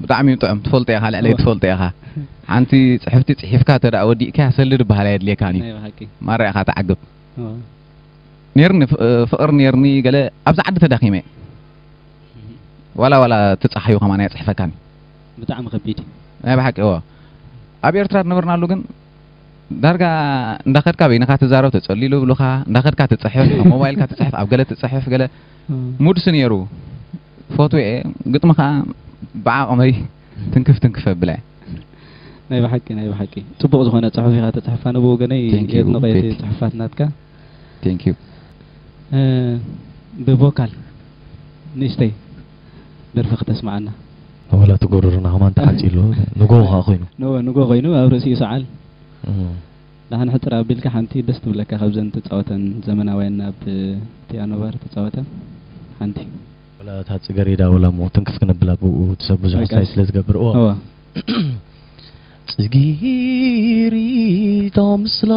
ብጣዕሚ እዩ ጥዑም። ትፈልጦ ኢኻ፣ ልዕለይ እወ። ትፈልጦ ኢኻ። ሓንቲ ጽሕፍቲ ጽሒፍካ እንተ ደኣ ወዲእካያ፣ ሰልዲ ዝበሃል ኣየድልየካን እዩ። ናይ ብሓቂ። ማራ ኢኻ ትዓግብ። እወ። ነይርኒ፣ ፍ-፣ እ፣ ፍቕሪ ነይርኒ፣ ገለ ኣብዚ ዓዲ ተዳኺመ እየ። ዋላ፣ ዋላ ትጻሓዩ ከማን ኣየጽሕፈካን። ብጣዕሚ ከቢድ እዩ። ናይ ብሓቂ፣ እወ። ኣብ ኤርትራ ዝነበርናሉ ግን ዳርጋ እንዳኸድካ በይንኻ ትዛረብ፣ ተጸሊሉ ይብሉኻ፣ እንዳኸድካ ትጽሕፍ፣ ኣብ ሞባይልካ ትጽሕፍ፣ ኣብ ገለ ትጽሕፍ፣ ገለ እም። ሙድሲ ነይሩ። ፈትወ እየ፣ ግጥሚ ኸኣ ብዓቕመይ ትንክፍ ትንክፍ ኣብላ እየ። ናይ ብሓቂ፣ ናይ ብሓቂ። ጽቡቕ ዝኾነ ጽሑፍ ኢኻ ተጽሕፍ፣ ኣነ ብወገነይ Thank you፣ የድንቖ እቲ ቤት። ጽሑፋት ናትካ። Thank you። እ፣ ብቮካል ንእሽተይ ደርፊ ክተስምዓና። ዋላ እቲ ጎረሮና ከማን ተሓጺሉ፣ ንጎ ኸኣ ኮይኑ። ንጎ፣ ንጎ ኮይኑ፣ ኣብ ርእሲኡ ሰዓል። እም። ደሓን ሕጽር ኣቢልካ ሓንቲ ደስ ትብለካ ካብዘን ትጻወተን ዘመናውያን ኣብ ፒያኖ ባር ትጻወተን ሓንቲ። ወላ እታ ጽገሬዳ ወላ እሞ ትንክፍ ክነብላ ብኡ እቲ ሰብ ብዙሕ በቃ። ስታይ ስለ ዝገብር። እዎ። እዎ። ዝጊሪዳ ምስላ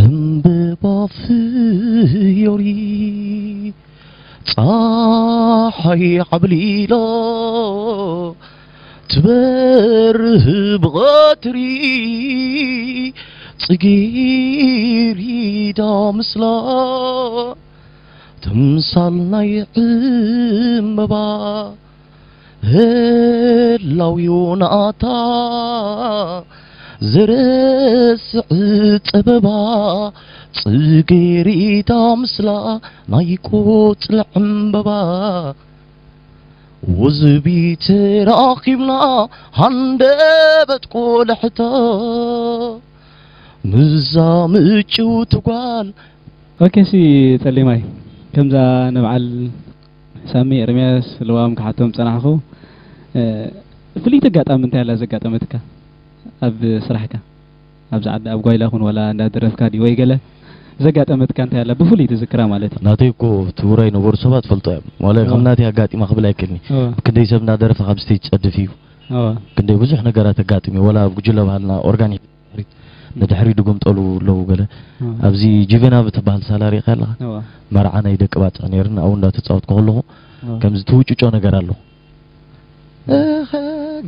ዕምበባ ፍዮሪ ጸሓይ ዓብሊላ ትበርህ ብቐትሪ ጽጌሪዳ ምስላ ትምሳል ናይ ዕምበባ ህላዊው ናታ ዘረስዕ ጸበባ ጽጌሬዳ ምስላ ናይ ቆጽሊ ዕምበባ ውዝቢ ተራኺብና ሃንደበት ቆልሕታ ምዛ ምጭውቲ ጓል። ኦኬ፣ ሲ ጸሊማይ፣ ከምዛ ንበዓል ሳሚ ኤርምያስ ልዋም ክሓቶም ጸናሕኹ፣ እ፣ ፍልይቲ ኣጋጣሚ እንታይ ኣላ ዘጋጠመትካ ኣብ ስራሕካ? ኣብዚ ዓዲ ኣብ ጓይላ ኹን ዋላ እንዳደረፍካ ድዩ ወይ ገለ ዘጋጠመትካ እንታይ ኣላ ብፍሉይ ትዝክራ ማለት እዩ? ናተይ እኮ እቲ ውራይ ነበሩ ሰባት ፈልጦ እዮም። ዋላ እዋ። ከም ናተይ ኣጋጢማ ክብል ኣይክእልኒ። እዋ። ክንደይ ሰብ እንዳደረፈ ካብ ስቴጅ ጸድፍ እዩ። እዋ። ክንደይ ብዙሕ ነገራት ኣጋጢሙ እዩ። ዋላ ኣብ ጉጅለ ባህልና ኦርጋኒክ ንድሕሪት፣ ንድሕሪት ድጎምጠሉ ኣለዉ ገለ። እዋ። ኣብዚ ጂቬና ብትበሃል ሳላ ሪእኻ ኣለኻ? እዋ። መርዓ ናይ ደቂ ባጽዕ ነይርና፣ ኣብኡ እንዳተጻወትኩ ከለኹ እዋ። ከምዚ ትውጭጮ ነገር ኣሎ። እኸ፣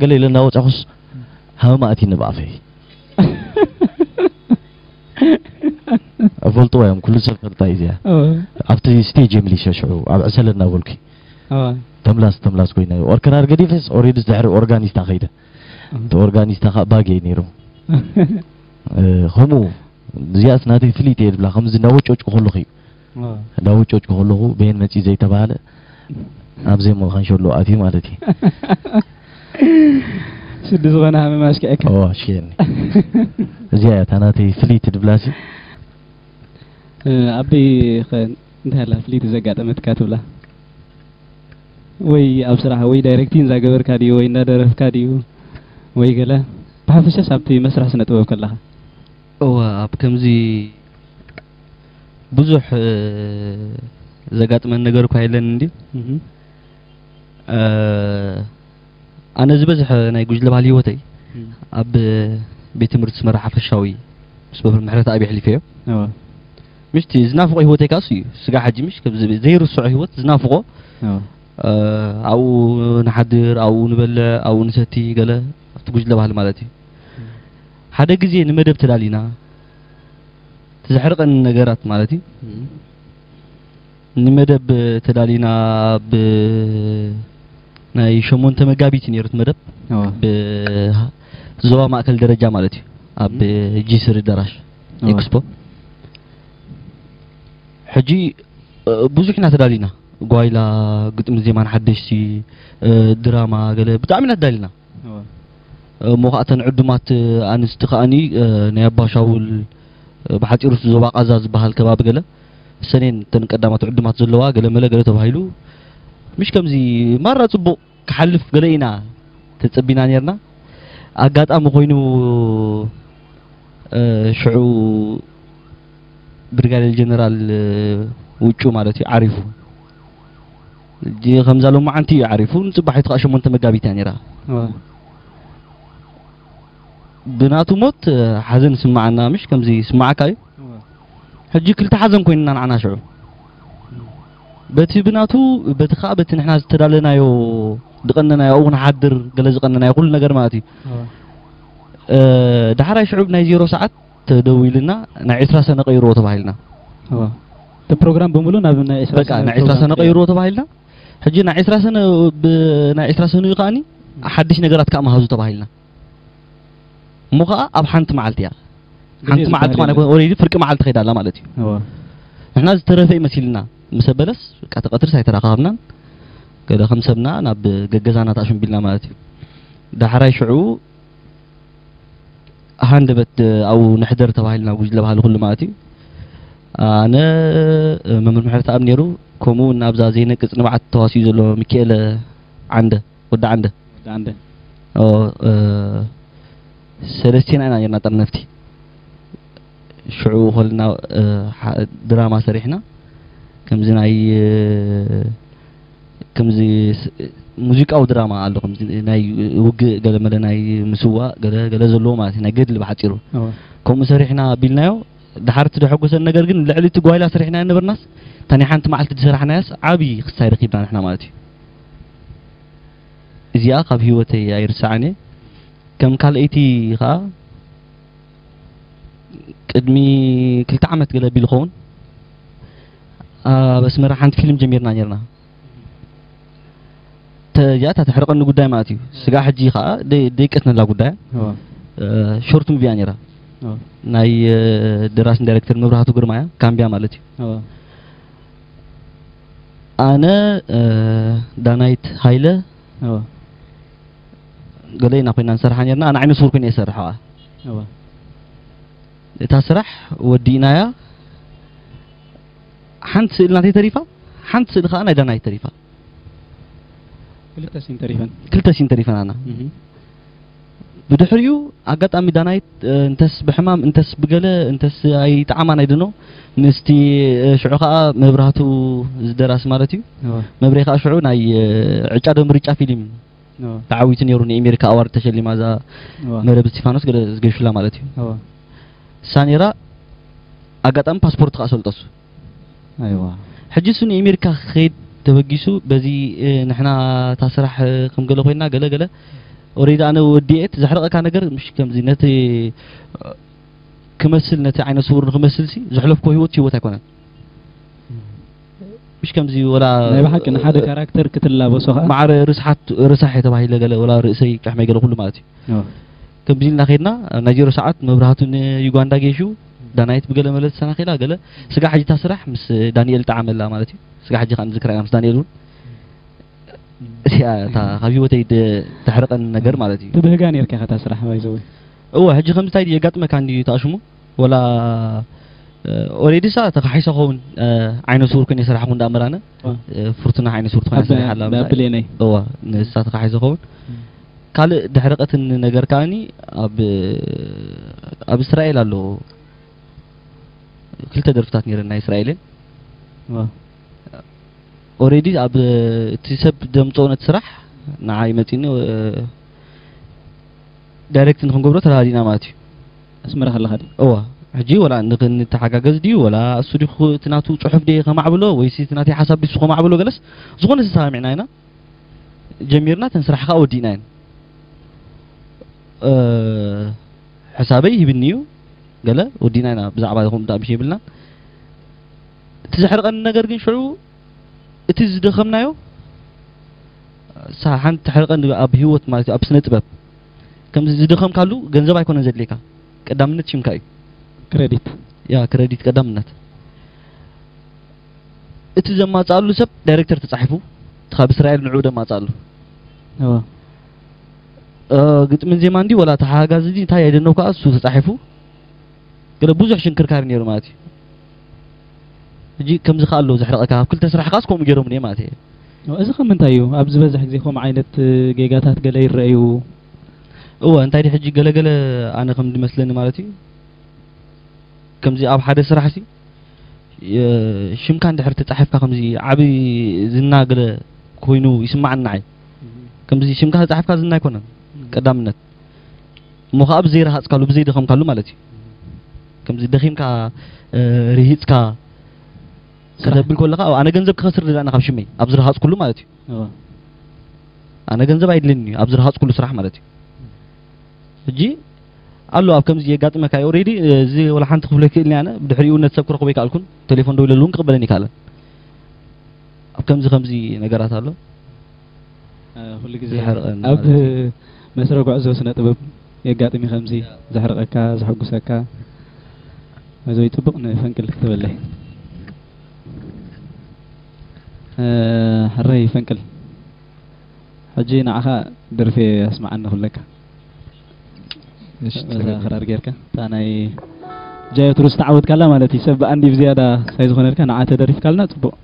ገለ ኢለ እናወጻኹስ ሃመማ ኣትዩኒ ብኣፈይ። እፈልጥዋ እዮም፣ ኩሉ ሰብ ፈልጣ እዩ እዚኣ። እዋ። ኣብቲ ስቴጅ እዮም ኢሊሸ ሽዑ፣ ኣብ ዕሰለ እናበልኩ። እዋ። ተምላስ፣ ተምላስ ኮይነ። ኦርኬራ ገዲፈስ ኦሬዲ ድሕሪ ኦርጋኒስታ ከይደ። እዋ። እቲ ኦርጋኒስታ ኸኣ ባግ እዩ ነይሩ። እ፣ ከምኡ፣ እዚኣስ ናተይ ፍልይቲ እየ ድብላ፣ ከምዚ እንዳወጨጭኩ ከለኹ እዩ። እዋ። እንዳወጨጭኩ ከለኹ በየን መጺኡ ዘይተባህለ፣ ኣብ ዜማ ካንሸሎ ኣትዩ ማለት እዩ። ስዲ ዝኾነ ሃመማ ኣሽኪዐካ። እዋ፣ ኣሽኪዐኒ። እዚኣ እያ እታ ናተይ ፍልይቲ ድብላሲ። እ፣ ኣበይ ኸ እንታይ ኣላ ፍልይቲ ዘጋጠመትካ ትብላ? ወይ ኣብ ስራሕ ወይ ዳይሬክቲንግ እንዳገበርካ ድዩ ወይ እንዳደረፍካ ድዩ ወይ ገለ? ብሓፈሻስ ኣብቲ መስርሕ ስነ ጥበብ ከለኻ? እዋ፣ ኣብ ከምዚ ብዙሕ፣ እ፣ ዘጋጥመን ነገር እኳ የለን እንድዩ። እህ። እ፣ ኣነ ዝበዝሐ ናይ ጉጅለ ባህሊ ህይወተይ እም። ኣብ ቤት ትምህርቲ ኣስመራ ሓፈሻዊ ምስ መምህር ምሕረተኣብ የሕሊፈዮ። እዋ። ምሽቲ ዝናፍቖ ህይወተይ ካሱ እዩ። ስጋ ሓጂ ምሽ፣ ከምዚ ዘይርስዖ ህይወት ዝናፍቖ። እዋ። እ፣ ኣብኡ ንሓድር፣ ኣብኡ ንበልዕ፣ ኣብኡ ንሰቲ፣ ገለ ኣብቲ ጉጅለ ባህሊ ማለት እዩ። እም። ሓደ ግዜ ንመደብ ተዳሊና፣ እቲ ዘሕርቐኒ ነገራት ማለት እዩ። እም። ንመደብ ተዳሊና ብ ናይ ሸሞንተ መጋቢት እዩ ነይሩ እቲ መደብ። እዋ። ብዞባ ማእከል ደረጃ ማለት እዩ። ኣብ እም። ጂ ስሪ ኣዳራሽ እዋ። ኤክስፖ። ሕጂ፣ እ፣ ብዙሕ ኢና ተዳሊና። ጓይላ፣ ግጥሚ ዜማን ሓደሽቲ፣ እ፣ ድራማ፣ ገለ ብጣዕሚ ኢና ተዳሊና። እዋ። እሞ ኸዓ እተን ዕዱማት ኣንስቲ ኸዓኒ፣ እ፣ ናይ ኣባ ሻውል፣ እ፣ ብሓጺሩ እቲ ዞባ ቃዛ ዝበሃል ከባቢ ገለ፣ እሰን እየን እተን ቀዳማት ዕዱማት ዘለዋ፣ ገለ መለ ገለ ተባሂሉ፣ ምሽ ከምዚ ማራ ጽቡቕ ክሓልፍ ገለ ኢና ተጸቢና ኔርና። ኣጋጣሚ ኮይኑ፣ እ፣ ሽዑ ብሪጋዴር ጀነራል፣ እ፣ ውጩ ማለት እዩ፣ ዓሪፉ። ሕጂ ከምዛ ሎማዓንቲ እዩ ዓሪፉ፣ ንጽባሒቱ ከኣ ሸሞንተ መጋቢት እያ ነይራ። እዋ። ብናቱ ሞት፣ እ፣ ሓዘን ይስምዓና፣ ምሽ ከምዚ ይስምዓካ እዩ። እዋ። ሕጂ ክልተ ሓዘን ኮይንና ንዓና ሽዑ። በቲ ብናቱ፣ በቲ ከኣ በቲ ንሕና ዝተዳለናዮ፣ ዝቐነናዮ፣ ኣብኡ ንሓድር፣ ገለ ዝቐነናዮ፣ ኩሉ ነገር ማለት እዩ። እዋ። እ፣ ዳሕራይ ሽዑ ናይ ዜሮ ሰዓት ተደዊልና፣ ናይ ዕስራ ሰነ ቀይርዎ ተባሂልና። እዋ። እቲ ፕሮግራም ብምሉእ ናብ ናይ ዕስራ በቃ፣ ሰነ ናይ ዕስራ ፕሮግራም ሰነ ተቀይሩ። ቀይርዎ ተባሂልና። ሕጂ ናይ ዕስራ ሰነ፣ ብ-፣ ናይ ዕስራ ሰነ እዩ ከኣኒ፣ ሓድሽ ነገራት ከኣ መሃዙ ተባሂልና። እሞ ኸኣ ኣብ ሓንቲ መዓልቲ እያ። ግዜ ሓንቲ መዓልቲ ዝበሃል ማለት የለን። ኦልሬዲ ፍርቂ መዓልቲ ከይዳ ኣላ ማለት እዩ። እዋ። ንሕና ዝተረፈ እዩ መሲልና። ምስ ኣበለስ፣ በቃ፣ እቲ ቀትርስ ኣይተራኸብናን። ገለ ከም ሰብና ናብ ገገዛና ተኣሽምቢልና ማለት እዩ። ዳሕራይ ሽዑ ሃንደበት ኣብኡ ንሕደር ተባሂልና፣ ጉጅለ ባህሊ ኩሉ ማለት እዩ። ኣነ፣ መምህር ምሕረተኣብ ነይሩ፣ ከምኡ እውን ኣብዛ ዘይነቅጽ ንብዓት ተዋሲኡ ዘሎ ሚካኤለ ዓንደ፣ ወዲ ዓንደ። ወዲ ዓንደ። ኦ፣ እ፣ ሰለስቴና ኢና ነርና ጠርነፍቲ። ሽዑ ከልና፣ እ፣ ሓ-፣ ድራማ ሰሪሕና። ከምዚ ናይ፣ እ፣ ከ-፣ ከምዚ ስ- ሙዚቃዊ ድራማ ኣሎ፣ ከምዚ ናይ ውግእ፣ ገለ መለ ናይ ምስዋእ፣ ገለ ገለ ዘለዎ ማለት እዩ፣ ናይ ገድሊ ብሓፂሩ። ከምኡ ሰሪሕና ቢልናዮ። ድሓር እቲ ደሐጎሰን ነገር ግን፣ ልዕሊ እቲ ጓይላ ሰሪሕናዮ ነበርናስ፣ እታ ናይ ሓንቲ መዓልቲ ዝሰራሕናያስ ዓብዪ ክስታይ ረኺብና ንሕና ማለት እዩ። እዚኣ ካብ ህይወተይ ኣይርስዓን እየ። ከም ካልኣይቲ ኸዓ፣ ቅድሚ ክልተ ዓመት ገለ ቢሉ ኸውን፣ ኣብ ኣስመራ ሓንቲ ፊልም ጀሚርና ነርና። ተ- እዚኣ እታ ተሕርቐኒ ጉዳይ ማለት እዩ። ስጋ ሕጂ ኸዓ ደይ- ደይቀትነላ ጉዳይ። ሾርት ሙቪ እያ ነይራ። ናይ ደራስን ዳይሬክተር መብራህቱ ግርማ እያ፣ ካምቢያ ማለት እዩ። ኣነ፣ ዳናይት ሃይለ፣ ገለ ኢና ኮይና ንሰርሓ ነርና። ኣነ ዓይነ ስውር ኮይነ እየ ዝሰርሕ። እታ ስራሕ ወዲእናያ። ሓንቲ ስእሊ ናተይ ተሪፋ፣ ሓንቲ ስእሊ ከዓ ናይ ዳናይት ተሪፋ። ክልተ ሲን ተሪፈን። ክልተ ሲን ተሪፈን ኣና። ብድሕሪኡ ኣጋጣሚ ዳናይት፣ እንተስ ብሕማም፣ እንተስ ብገለ፣ እንተስ ኣይጠዓማን ኣይድኖ፣ ምስቲ፣ ሽዑ ከዓ መብራህቱ ዝደራሲ ማለት እዩ። መብሬ ከዓ ሽዑ ናይ፣ ዕጫ ዶ ምርጫ ፊልም ተዓዊቱ ነይሩ፣ ንኤሜሪካ ኣዋርድ ተሸሊማ እዛ መረብ እስቲፋኖስ ገለ ዝገሹላ ማለት እዩ። እሳ ነይራ። ኣጋጣሚ ፓስፖርት ከዓ ሰልጠሱ። ኣይዋ። ሕጂ እሱ ንኤሜሪካ ክኸይድ ተበጊሱ፣ በዚ፣ ንሕና እታ ስራሕ፣ ከም ገለ ኮይና፣ ገለ ገለ። ኦሬዲ ኣነ ወዲኤት ዘሕረቐካ ነገር፣ ምሽ ከምዚ ነቲ፣ ክመስል፣ ነቲ ዓይነ ስውር ንክመስል ሲ ዘሕለፍኮ ህይወት ህይወት ኣይኮነን። ምሽ ከምዚ ወላ ናይ ብሓቂ ንሓደ ካራክተር ክትላበሶ ከዓ ማዕረ ርስሓት፣ ርሳሕ የተባሂለ ገለ ወላ ርእሰይ ጫሕመይ ገለ ኩሉ ማለት እዩ። ከምዚ ኢልና ከይድና፣ ናይ ዜሮ ሰዓት መብራህቱ ንዩጋንዳ ጌሹ፣ ዳናይት ብገለ መለ ተሰናኺላ ገለ። ስጋ ሕጂ እታ ስራሕ ምስ ዳንኤል ጠዓመላ ማለት እዩ። ስጋ ሕጂ ከዓ ንዝክራ ኢና ምስ ዳንኤል እውን። እዚኣ እታ ካብ ህይወተይ ድ- ተሕርቐኒ ነገር ማለት እዩ። ትብህጋ ነርካ ኢኻ እታ ስራሕ ባይዘወይ። እወ፣ ሕጂ ከምዚ እንታይ ድዩ የጋጥመካ እንድዩ ተኣሽሙ? ወላ፣ ኦሬዲ እሳ ተኻሒሰ ኸውን፣ ዓይነ ስውር ኮይነ የሰራሕኹ እንዳ መራነ። ፍርቱና ዓይነ ስውር ትኾነ ኣብ- ሰሪሓ ኣላ ኣብ ምሳይ። ብሌነይ። እዋ፣ ንሳ ተኻሒሰ ኸውን። ካልእ ድሕሪ ቀትኒ ነገር ከኣኒ ኣብ ኣብ እስራኤል ኣሎ። ክልተ ደርፍታት ነይረን ናይ እስራኤልን። ኦሬዲ ኣብ እቲ ሰብ ደምፅኦ ነቲ ስራሕ ንዓይ መፂኒ። ዳይሬክት ንክንገብሮ ተረዳዲእና ማለት እዩ። ኣስመራ ከለኻ ድዩ? እዋ፣ ሕጂ ወላ ንክንተሓጋገዝ ድዩ፣ ወላ እሱ ድዩ እቲ ናቱ ፅሑፍ ድየ ከማዕብሎ፣ ወይስ እቲ ናተይ ሓሳብ ድዩ ከማዕብሎ፣ ገለስ ዝኾነ ተሰማሚዕና ኢና። ጀሚርና፣ እተን ስራሕ ከዓ ወዲእና እየን። ሕሳበይ ሂብኒ እዩ፣ ገለ ወዲእና ኢና፣ ብዛዕባ ይኹን ብጣዕሚ የብልናን። እቲ ዘሕርቐኒ ነገር ግን ሽዑ እቲ ዝደኸምናዮ፣ እሳ ሓንቲ ተሕርቐኒ ኣብ ህይወት ማለት እዩ፣ ኣብ ስነ ጥበብ ከምዚ ዝደኸምካሉ ገንዘብ ኣይኮነን ዘድልየካ፣ ቀዳምነት ሽምካ እዩ። ክረዲት። ያ ክረዲት ቀዳምነት። እቲ ዘማፅኣሉ ሰብ ዳይሬክተር ተፃሒፉ፣ እቲ ካብ እስራኤል ንዕኡ ደማፅኣሉ። እዋ። ግጥምን ዜማ እንዲ ወላ ተሓጋጋዚ እንዲ እንታይ ኣይደነው ከዓ እሱ ተፃሒፉ። ገለ ብዙሕ ሽንክርካር ነይሩ ማለት እዩ። ሕጂ ከምዚ ከኣ ኣሎ ዘሕረቐካ፣ ኣብ ክልተ ስራሕ ከኣስ ከምኡ ገይሮም እኔ ማለት እየ። እዚ ከም ምንታይ እዩ? ኣብ ዝበዝሕ ግዜ ከምኡ ዓይነት ጌጋታት ገለ ይረኣዩ። እወ፣ እንታይ ድዩ ሕጂ ገለገለ ኣነ ከም ዝመስለኒ ማለት እዩ። ከምዚ ኣብ ሓደ ስራሕ ሲ፣ የ-፣ ሽምካ እንድሕር ተጻሒፍካ ከምዚ ዓቢ ዝና ገለ ኮይኑ ይስማዓኒ ንዓይ። ከምዚ ሽምካ ተጻሒፍካ ዝና ኣይኮነን ቀዳምነት። እሞ ኸዓ ብዘይ ረሃጽካሉ፣ ብዘይ ደኸምካሉ ማለት እዩ። ከምዚ ደኺምካ፣ እ፣ ርሂጽካ ስራሕ። ከተብል ከለኻ፣ ኣነ ገንዘብ ክኸስር ዝደለና ካብ ሽመይ፣ ኣብ ዝረሃጽኩሉ ማለት እዩ። እወ። ኣነ ገንዘብ ኣይድልኒ እዩ፣ ኣብ ዝረሃጽኩሉ ስራሕ ማለት እዩ። ሕጂ ኣሎ፣ ኣብ ከምዚ የጋጥመካ እዩ። ኦሬዲ፣ እዚ ወላ ሓንቲ ክፍሎ ይክእል እኔ ኣነ፣ ብድሕሪኡ ነቲ ሰብ ክረኽቦ ኣይከኣልኩን፣ ቴሌፎን ደዊለሉ እውን ክቕበለኒ ኣይከኣለን። ኣብ ከምዚ ከምዚ ነገራት ኣሎ። እ፣ ኩሉ ግዜ ዝሕርቐኒ ኣብ ማለት እዩ። መስረ ጉዕዞ ስነ ጥበብ የጋጥም እዩ ከምዚ ዘሕርቐካ፣ ዘሐጉሰካ። እዚ ጽቡቕ ንፈንቅል ክትበለይ። እ፣ ሕራይ ፈንቅል። ሕጂ ንዓኻ ደርፌ ኣስምዓኒ ክብለካ። እሺ፣ በዛ ተረዲኡ። ክራር ጌርካ። እታ ናይ ጃዮ ትሩስ ተዓወትካላ ማለት እዩ። ሰብ ብኣንዲ ብዝያዳ ሳይ ዝኾነልካ ንዓ ተደሪፍካልና ጽቡቕ።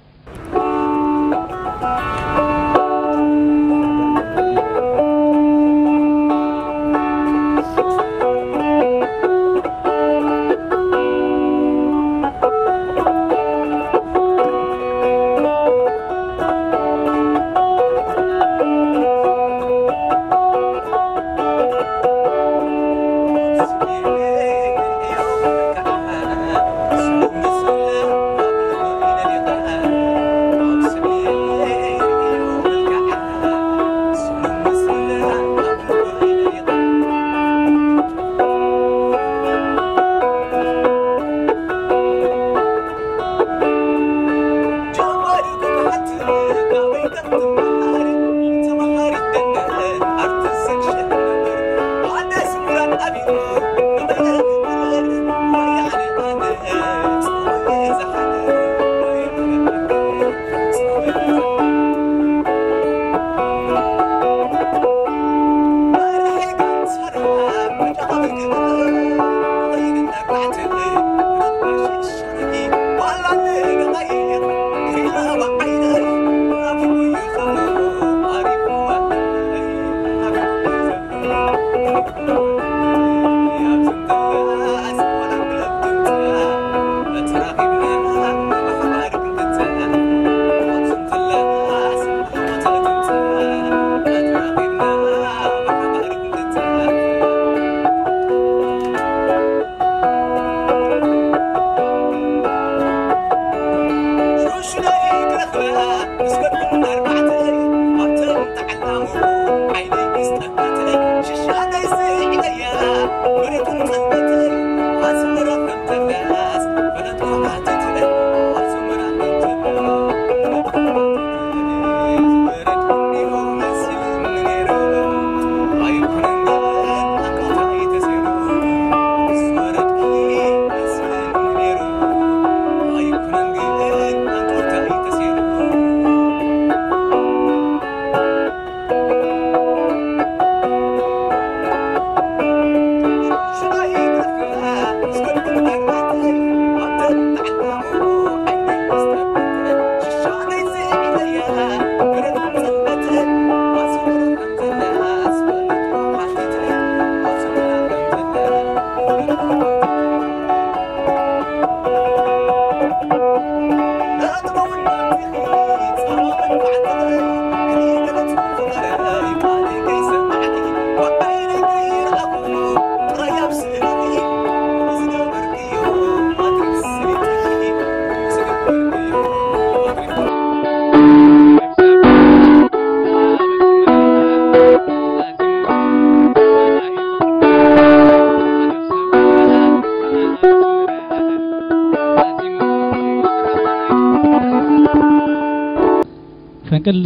ፈንቅል፣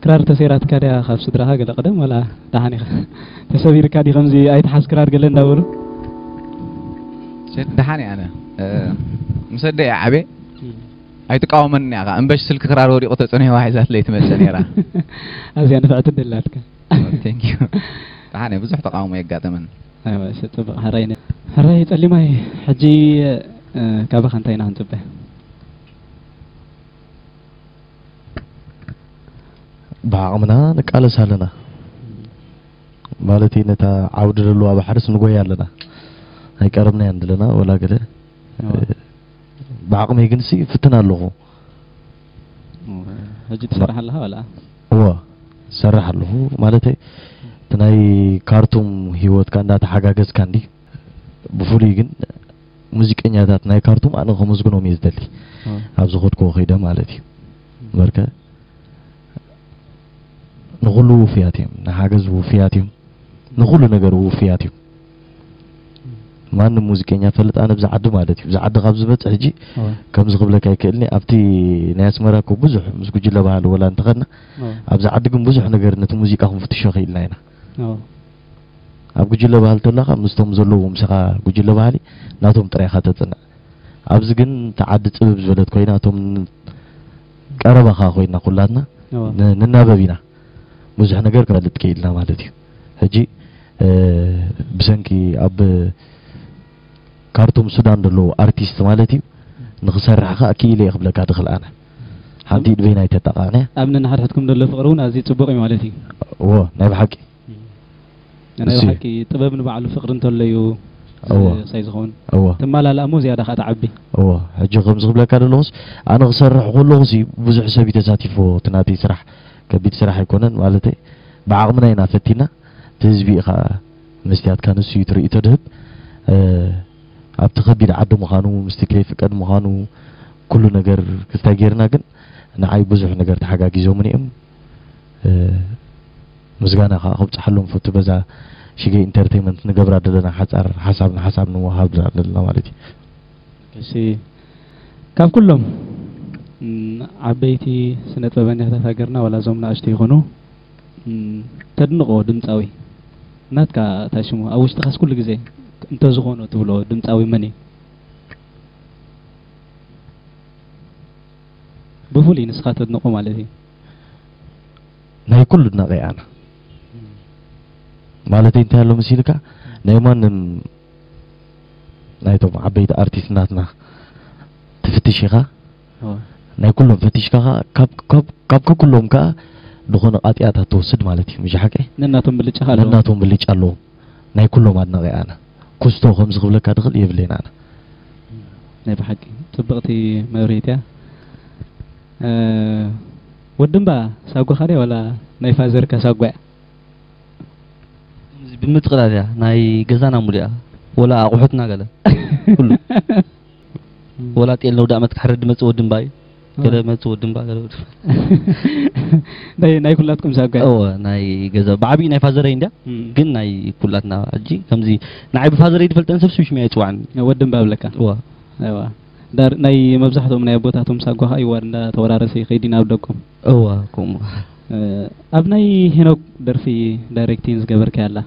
ክራር ተሰይራትካ ድያ ካብ ስድራኻ? ገለ ቀደም ዋላ ደሓን ኢኻ? ተሰቢርካ ድዩ ከምዚ ኣይትሓዝ ክራር ገለ እንዳበሉ? ደሓን እየ ኣነ። እ፣ ምስ ኣደ እየ ዓብየ። ኣይትቃወመኒ እያ ከዓ። እምበሽ ስልኪ ክራር ወዲቑ ተጸኒሕዋ ሒዛትለይ ትመጽእ ነይራ። ኣዝያ ንፍዕቲ ደላትካ። Thank you። ደሓን እየ፣ ብዙሕ ተቃውሞ የጋጠመን። ኣይዋ፣ እሺ፣ ጽቡቕ። ሕራይ ነ-፣ ሕራይ ጸሊማይ፣ ሕጂ፣ እ፣ ካባኻ እንታይ ኢና ክንጽበ? ብዓቕምና ንቃለስ ኣለና። ማለት ነታ ዓውዲ ዘለዋ ባሕርስ ንጎያ ኣለና። ኣይቀረብናያን ዘለና ወላ ገለ። እዋ። ብዓቕመይ ግንሲ ይፍትን ኣለኹ። እዋ። ሕጂ ትሰርሕ ኣለኻ ዋላ? እዋ፣ እሰርሕ ኣለኹ። ማለተይ እቲ ናይ ካርቱም ህይወትካ እንዳተሓጋገዝካ እንዲ፣ ብፍሉይ ግን ሙዚቀኛታት ናይ ካርቱም ኣነ ከመስግኖም እየ ዝደሊ። እዋ። ኣብ ዝኸድኩዎ ከይደ ማለት እዩ። እምበርከ ንኹሉ ውፉያት እዮም፣ ንሓገዝ ውፉያት እዮም፣ ንኹሉ ነገር ውፉያት እዮም። ማንም ሙዚቀኛ ፈልጥ ኣነ ብዛ ዓዲ ማለት እዩ። ብዛ ዓዲ ካብ ዝበጽሕ ሕጂ እዋ። ከምዚ ክብለካ ኣይክእልኒ። ኣብቲ ናይ ኣስመራ እኮ ብዙሕ ምስ ጉጅለ ባህሊ ወላ እንተኸድና፣ እዋ። ኣብዛ ዓዲ ግን ብዙሕ ነገር ነቲ ሙዚቃ ክንፍትሾ ክኢልና ኢና። እዋ። ኣብ ጉጅለ ባህሊ ተለኻ ምስቶም ዘለዉ ምሳኻ ጉጅለ ባህሊ ናቶም ጥራይ ኢኻ ተጽንዕ። ኣብዚ ግን እታ ዓዲ ጽብብ ዝበለት ኮይና፣ እቶም ቀረባኻ ኮይና ኩላትና እዋ። ን-፣ ንናበብ ኢና። ብዙሕ ነገር ክንፈልጥ ክኢልና ማለት እዩ። ሕጂ፣ እ፣ ብሰንኪ ኣብ ካርቱም ሱዳን ዘለዉ ኣርቲስት ማለት እዩ፣ ንኽሰርሕ ከኣ ክኢለ እየ ክብለካ ድኽእል ኣነ። ሓንቲ ኢድ በይና ኣይተጣቃዕነ። ኣብ ነንሓድሕድኩም ዘሎ ፍቕሪ እውን ኣዝዩ ጽቡቕ እዩ ማለት እዩ። እዎ፣ ናይ ብሓቂ። ናይ እሱ እዩ። ብሓቂ ጥበብ ንባዕሉ ፍቕሪ እንተሎ እዩ እዎ። ዝሳይ ዝኸውን። እዎ። ትማላላእ እሞ ዝያዳ ከኣ ትዓቢ። እዎ፣ ሕጂ ከምዚ ክብለካ ዘለኹስ፣ ኣነ ክሰርሕ ከለኹሲ ብዙሕ ሰብ እዩ ተሳቲፎ፣ እቲ ናተይ ስራሕ ከቢድ ስራሕ ኣይኮነን፣ ማለተይ ብዓቕምና ኢና ፈቲና፣ እቲ ህዝቢ ኢኻ መስትያትካ ንሱ እዩ ትርእይቶ ድህብ። እ፣ ኣብቲ ከቢድ ዓዲ ምዃኑ፣ ምስቲ ከይፍቀድ ምዃኑ፣ ኩሉ ነገር ክስታይ ጌርና፣ ግን ንዓይ ብዙሕ ነገር ተሓጋጊዞምኒ እዮም። እ፣ ምስጋና ከዓ ከብፅሓሎም ፈቱ። በዛ ሽገ ኢንተርቴይመንት ንገብራ ዘለና ሓፃር ሓሳብ ንሓሳብ ንወሃብ ዘለና ማለት እዩ። እሺ፣ ካብ ኩሎም፣ እም፣ ዓበይቲ ስነ ጥበበኛታት ሃገርና፣ ዋላ እዞም ንኣሽቱ ይኹኑ፣ እም፣ ተድንቖ ድምፃዊ ናትካ፣ እንታይ ሽሙ፣ ኣብ ውሽጥኻስ ኩሉ ግዜ እንተዝኾኖ ትብሎ ድምፃዊ መን እዩ? ብፍሉይ ንስኻ ተድንቖ ማለት እዩ። ናይ ኩሉ ኣድናቒ ኣነ። ማለተይ እንታይ ኣሎ መሲልካ፣ ናይ ማንም ናይቶም ዓበይቲ ኣርቲስት ናትና ትፍትሽ ኢኻ። እወ። ናይ ኩሎም ፈቲሽካ ኸዓ ካብ፣ ካብ፣ ካብ ከኩሎም ከኣ ዝኾነ ቃጢያታት ትወስድ ማለት እዩ። ምሽ ሓቀይ? ነናቶም ብልጫ ኣለዎም። ነናቶም ብልጫ ኣለዎም። ናይ ኩሎም ኣድናቒ ኣነ። ኩስቶ ከምዚ ክብለካ ድኽእል የብለይን ኣነ። ናይ ብሓቂ ጽብቕቲ መብርሂት እያ። እ፣ ወዲ እምባ ሳጓኻ ድያ ዋላ ናይ ፋዘርካ ሳጓ እያ? ከምዚ ብምጥቕላል እያ ናይ ገዛና ሙሉኣ፣ ወላ ኣቑሑትና ገለ ኩሉ። ወላ ጤል ነውዲ ዓመት ክሕረድ ድመጽእ ወዲ እምባ እዩ። ገለ መጽ ወድምባ ገለ ወድምባ ናይ ናይ ኩላትኩም ሳጓ እወ ናይ ገዛ ብዓብዪ ናይ ፋዘረይ እንድያ እም። ግን ናይ ኩላትና ሕጂ ከምዚ ንዓይ ብፋዘረይ ዝፈልጠን ሰብ ስም ሽመይ ኣይፅዋዕን ወድምባ ብለካ እወ እዋ ዳር ናይ መብዛሕትኦም ናይ ኣቦታቶም ሳጓ ከዓ ይዋር እንዳተወራረሰ ይኸይድ ናብ ደቆም እወ ከምኡ ኣብ ናይ ሄኖክ ደርፊ ዳይሬክቲን ዝገበርካያ ኣላ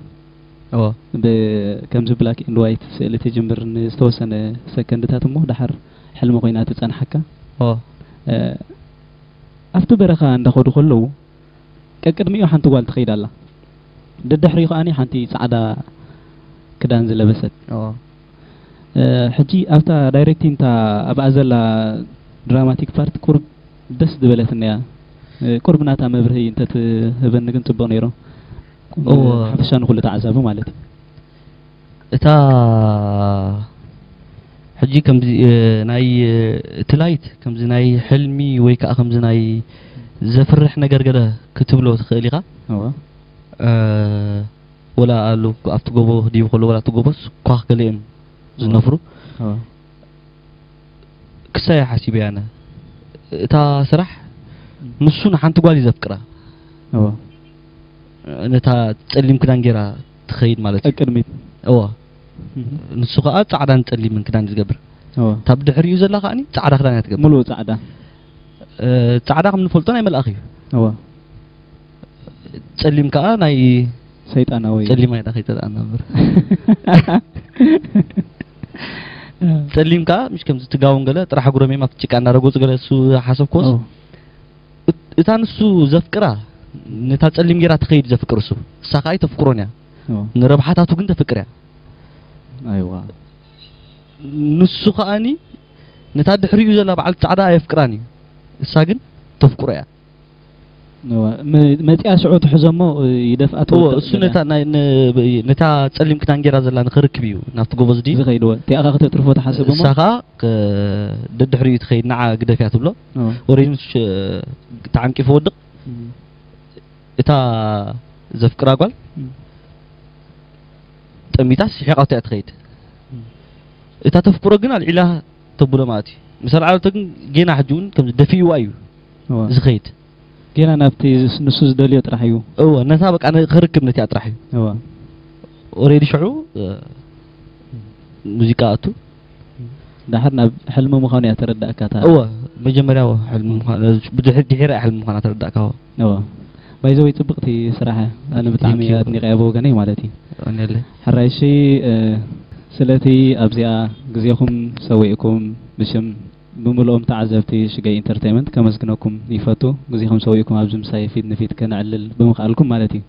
እወ ብ- ከምዚ ብላክ ኤንድ ዋይት ስእሊ ትጅምር ንዝተወሰነ ሰከንድታት እሞ ድሓር ሕልሚ ኮይና ትጸንሓካ እወ እ፣ ኣብቲ በረኻ እንዳኸዱ ከለዉ ቀቅድሚኡ ሓንቲ ጓል ትኸይድ ኣላ ደድሕሪኡ ከዓኒ ሓንቲ ጻዕዳ ክዳን ዝለበሰት እወ እ፣ ሕጂ ኣብታ ዳይሬክቲንታ ኣብኣ ዘላ ድራማቲክ ፓርት ቁርብ ደስ ዝበለትኒ እያ እ፣ ቁርብ ናታ መብርሂ እንተትህበኒ ግን ጽቡቅ ነይሩ እወ። ሓፈሻ ንኩሉ ተዓዛቢ ማለት እዩ እታ ሕጂ ከምዚ እ፣ ናይ እ፣ እቲ ላይት ከምዚ ናይ ሕልሚ ወይ ከዓ ከምዚ ናይ ዘፍርሕ ነገር ገለ ክትብሎ ትኽእል ኢኻ እወ እ፣ ወላ ኣሉ ኣብቲ ጎቦ ክድይቡ ከሎ ወላ ኣብቲ ጎቦስ ኳኽ ገለ እዮም ዝነፍሩ እወ ክሳይ ሓሲበ ኣነ እታ ስራሕ ንሱ ንሓንቲ ጓል እዩ ዘፍቅራ እወ ነታ ፀሊም ክዳን ጌራ ትኸይድ ማለት እዩ ቅድሚት እዋ እህ፣ ንሱ ከዓ ፃዕዳን ፀሊምን ክዳን እዩ ዝገብር እወ እታ ብድሕሪኡ ዘላ ከዓኒ ፃዕዳ ክዳን እያ ትገብር ሙሉእ ፃዕዳ እ፣ ፃዕዳ ከም ንፈልጦ ናይ መልኣኽ እዩ እወ ፀሊም ከዓ ናይ ሰይጣናዊ ጸሊም ኣይዳ ከይተጣና እምበር ጸሊም ከዓ ምሽ ከምዚ ትጋውን ገለ ጥራሕ ጉረሜም ኣብቲ ጭቃ እናረገጹ ገለ እሱ ሓሰብኮስ ኦ፣ እት- እታ ንሱ ዘፍቅራ ነታ ጸሊም ጌራ ትኸይድ ዘፍቅር እሱ እሳ ከዓ ኣይተፍቅሮን እያ ኦ፣ ንረብሓታቱ ግን ተፍቅር እያ ኣይዋ ንሱ ከዓኒ ነታ ድሕሪኡ ዘላ በዓል ጻዕዳ ኣየፍቅራን እዩ እሳ ግን ተፍቅሮ እያ እዋ፣ መ- መፂኣ ሽዑ ትሕዞ እሞ እ፣ ይደፍኣ እዎ ትወድቕ እሱ ገለ። ነታ ናይ ን- ነታ ፀሊም ክዳን ጌራ ዘላ ንክርክብ እዩ ናብቲ ጎበዝ ድዩ ዝኸይድዎ እቲኣ ኸዓ ክተትርፎ ትሓስብ እሞ እሳ ከዓ ክ- ደድሕሪኡ ትኸይድ ንዓ ግደፍያ ትብሎ እዎ። ወረዲ ምስ ሽ- ተዓንቂፉ ወድቕ እም። እታ ዘፍቅራ ጓል እም። ጠሚታ ስሒቓቶ እያ ትኸይድ እም። እታ ተፍቅሮ ግን ኣልዒላ ተብሎ ማለት እዩ ምስ ኣልዓለቶ ግን ጌና ሕጂ እውን ከም ደፊእዋ እዩ እዋ። ዝኸይድ ጌና ናብቲ ዝስ- ንሱ ዝደልዮ ጥራሕ እዩ እወ ነታ በቃ ነ- ክርክብ ነቲኣ ጥራሕ እዩ እዋ። ኦሬዲ ሽዑ እ፣ ሙዚቃ ኣቱ ዳሕር ናብ ሕልሚ ምዃኑ እያ ተረዳእካ እታ እወ መጀመርያ እወ ሕልሚ ምዃን ብድሕሪ ድሒራ እያ ሕልሚ ምዃና ተረዳእካ እወ እዋ። ባይዘወይ ፅብቕቲ ስራሕ እያ። ኣነ ብጣዕሚ Thank you. ኣድኒቐያ ብወገነይ ማለት እዩ ኣነለ ሕራይ እሺ እ፣ ስለቲ ኣብዚኣ ግዜኹም ሰዊእኩም ብሽም ብምልኦም ተዓዘብቲ ሽገይ ኢንተርቴይመንት ከመስግነኩም ይፈቱ። ግዜኹም ሰዊእኩም ኣብዚ ምሳይ ፊት ንፊት ከነዕልል ብምኽኣልኩም ማለት እዩ።